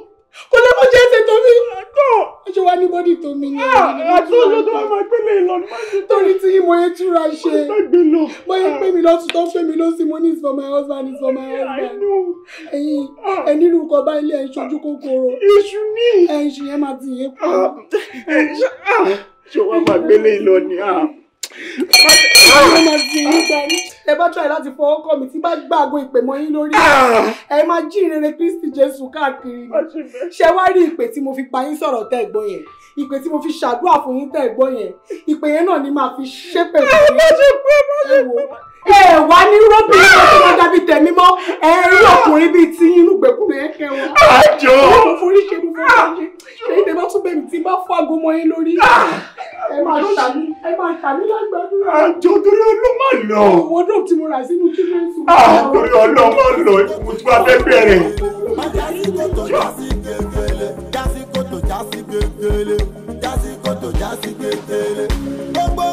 Kò lè mọ jẹ́ ṣe tó mi. Àtọ̀. Ṣé wàá ní bọ́dì tó mi ni? Àtọ̀ ló tó wá máa gbélé lọ ní máa ṣe. Torí tí mo yẹ túra ṣe. Má gbé lọ. Mo yẹ pé mi lọ́tún tó ń pè mí lọ́sí, mo ní is for my husband, is for my husband. Ẹ̀yin ẹni irú nǹkan bá ilé ẹ̀ ń ṣojú kòkòrò. Èṣù ni. Ẹ̀yin ṣì yẹn máa ti yé pa. Ṣé wàá máa gbélé lọ ni? Àwọn ọmọ ti yín gbà ní. Ẹ bá try láti fọwọ́ kọ́ mi tí bá gbàgbọ́ ìpè mọ́ yín lórí. Ẹ máa jí ìrere Kristi Jésù káàkiri. Ṣé wá rí ìpè tí mo fi pa yín sọ̀rọ̀ tẹ́ ẹ gbọ́ yẹn? Ìpè tí mo fi ṣàdúrà fún yín tẹ́ ẹ gbọ́ yẹn. Ìpè yẹn náà ni màá fi ṣépè fún yín. Ẹ wá ní rọ́bì kan tó máa dàbí tẹ̀mí mọ́. Ẹ rí ọkùnrin bíi ti inú gbẹ̀kúrò yẹn kẹwọn. Àjọ. Mo forí ṣe mo forí ṣe. Ṣé ìdè bá tún bẹ̀ mí tí bá fọ́ aago mọ́ yín lórí? Ẹ máa ṣàmì ẹ máa ṣàmì lágbàdúrà. Àjọ torí ọlọ́mọ lọ. Wardrobe tí mo rà sínú children's room. Torí ọlọ́mọ lọ, mo tún wá fẹ́ bẹ̀rẹ̀. Jásí gegele, jásí kòtò, jásí gegele, jásí kòtò, jásí gegele. Gbogbo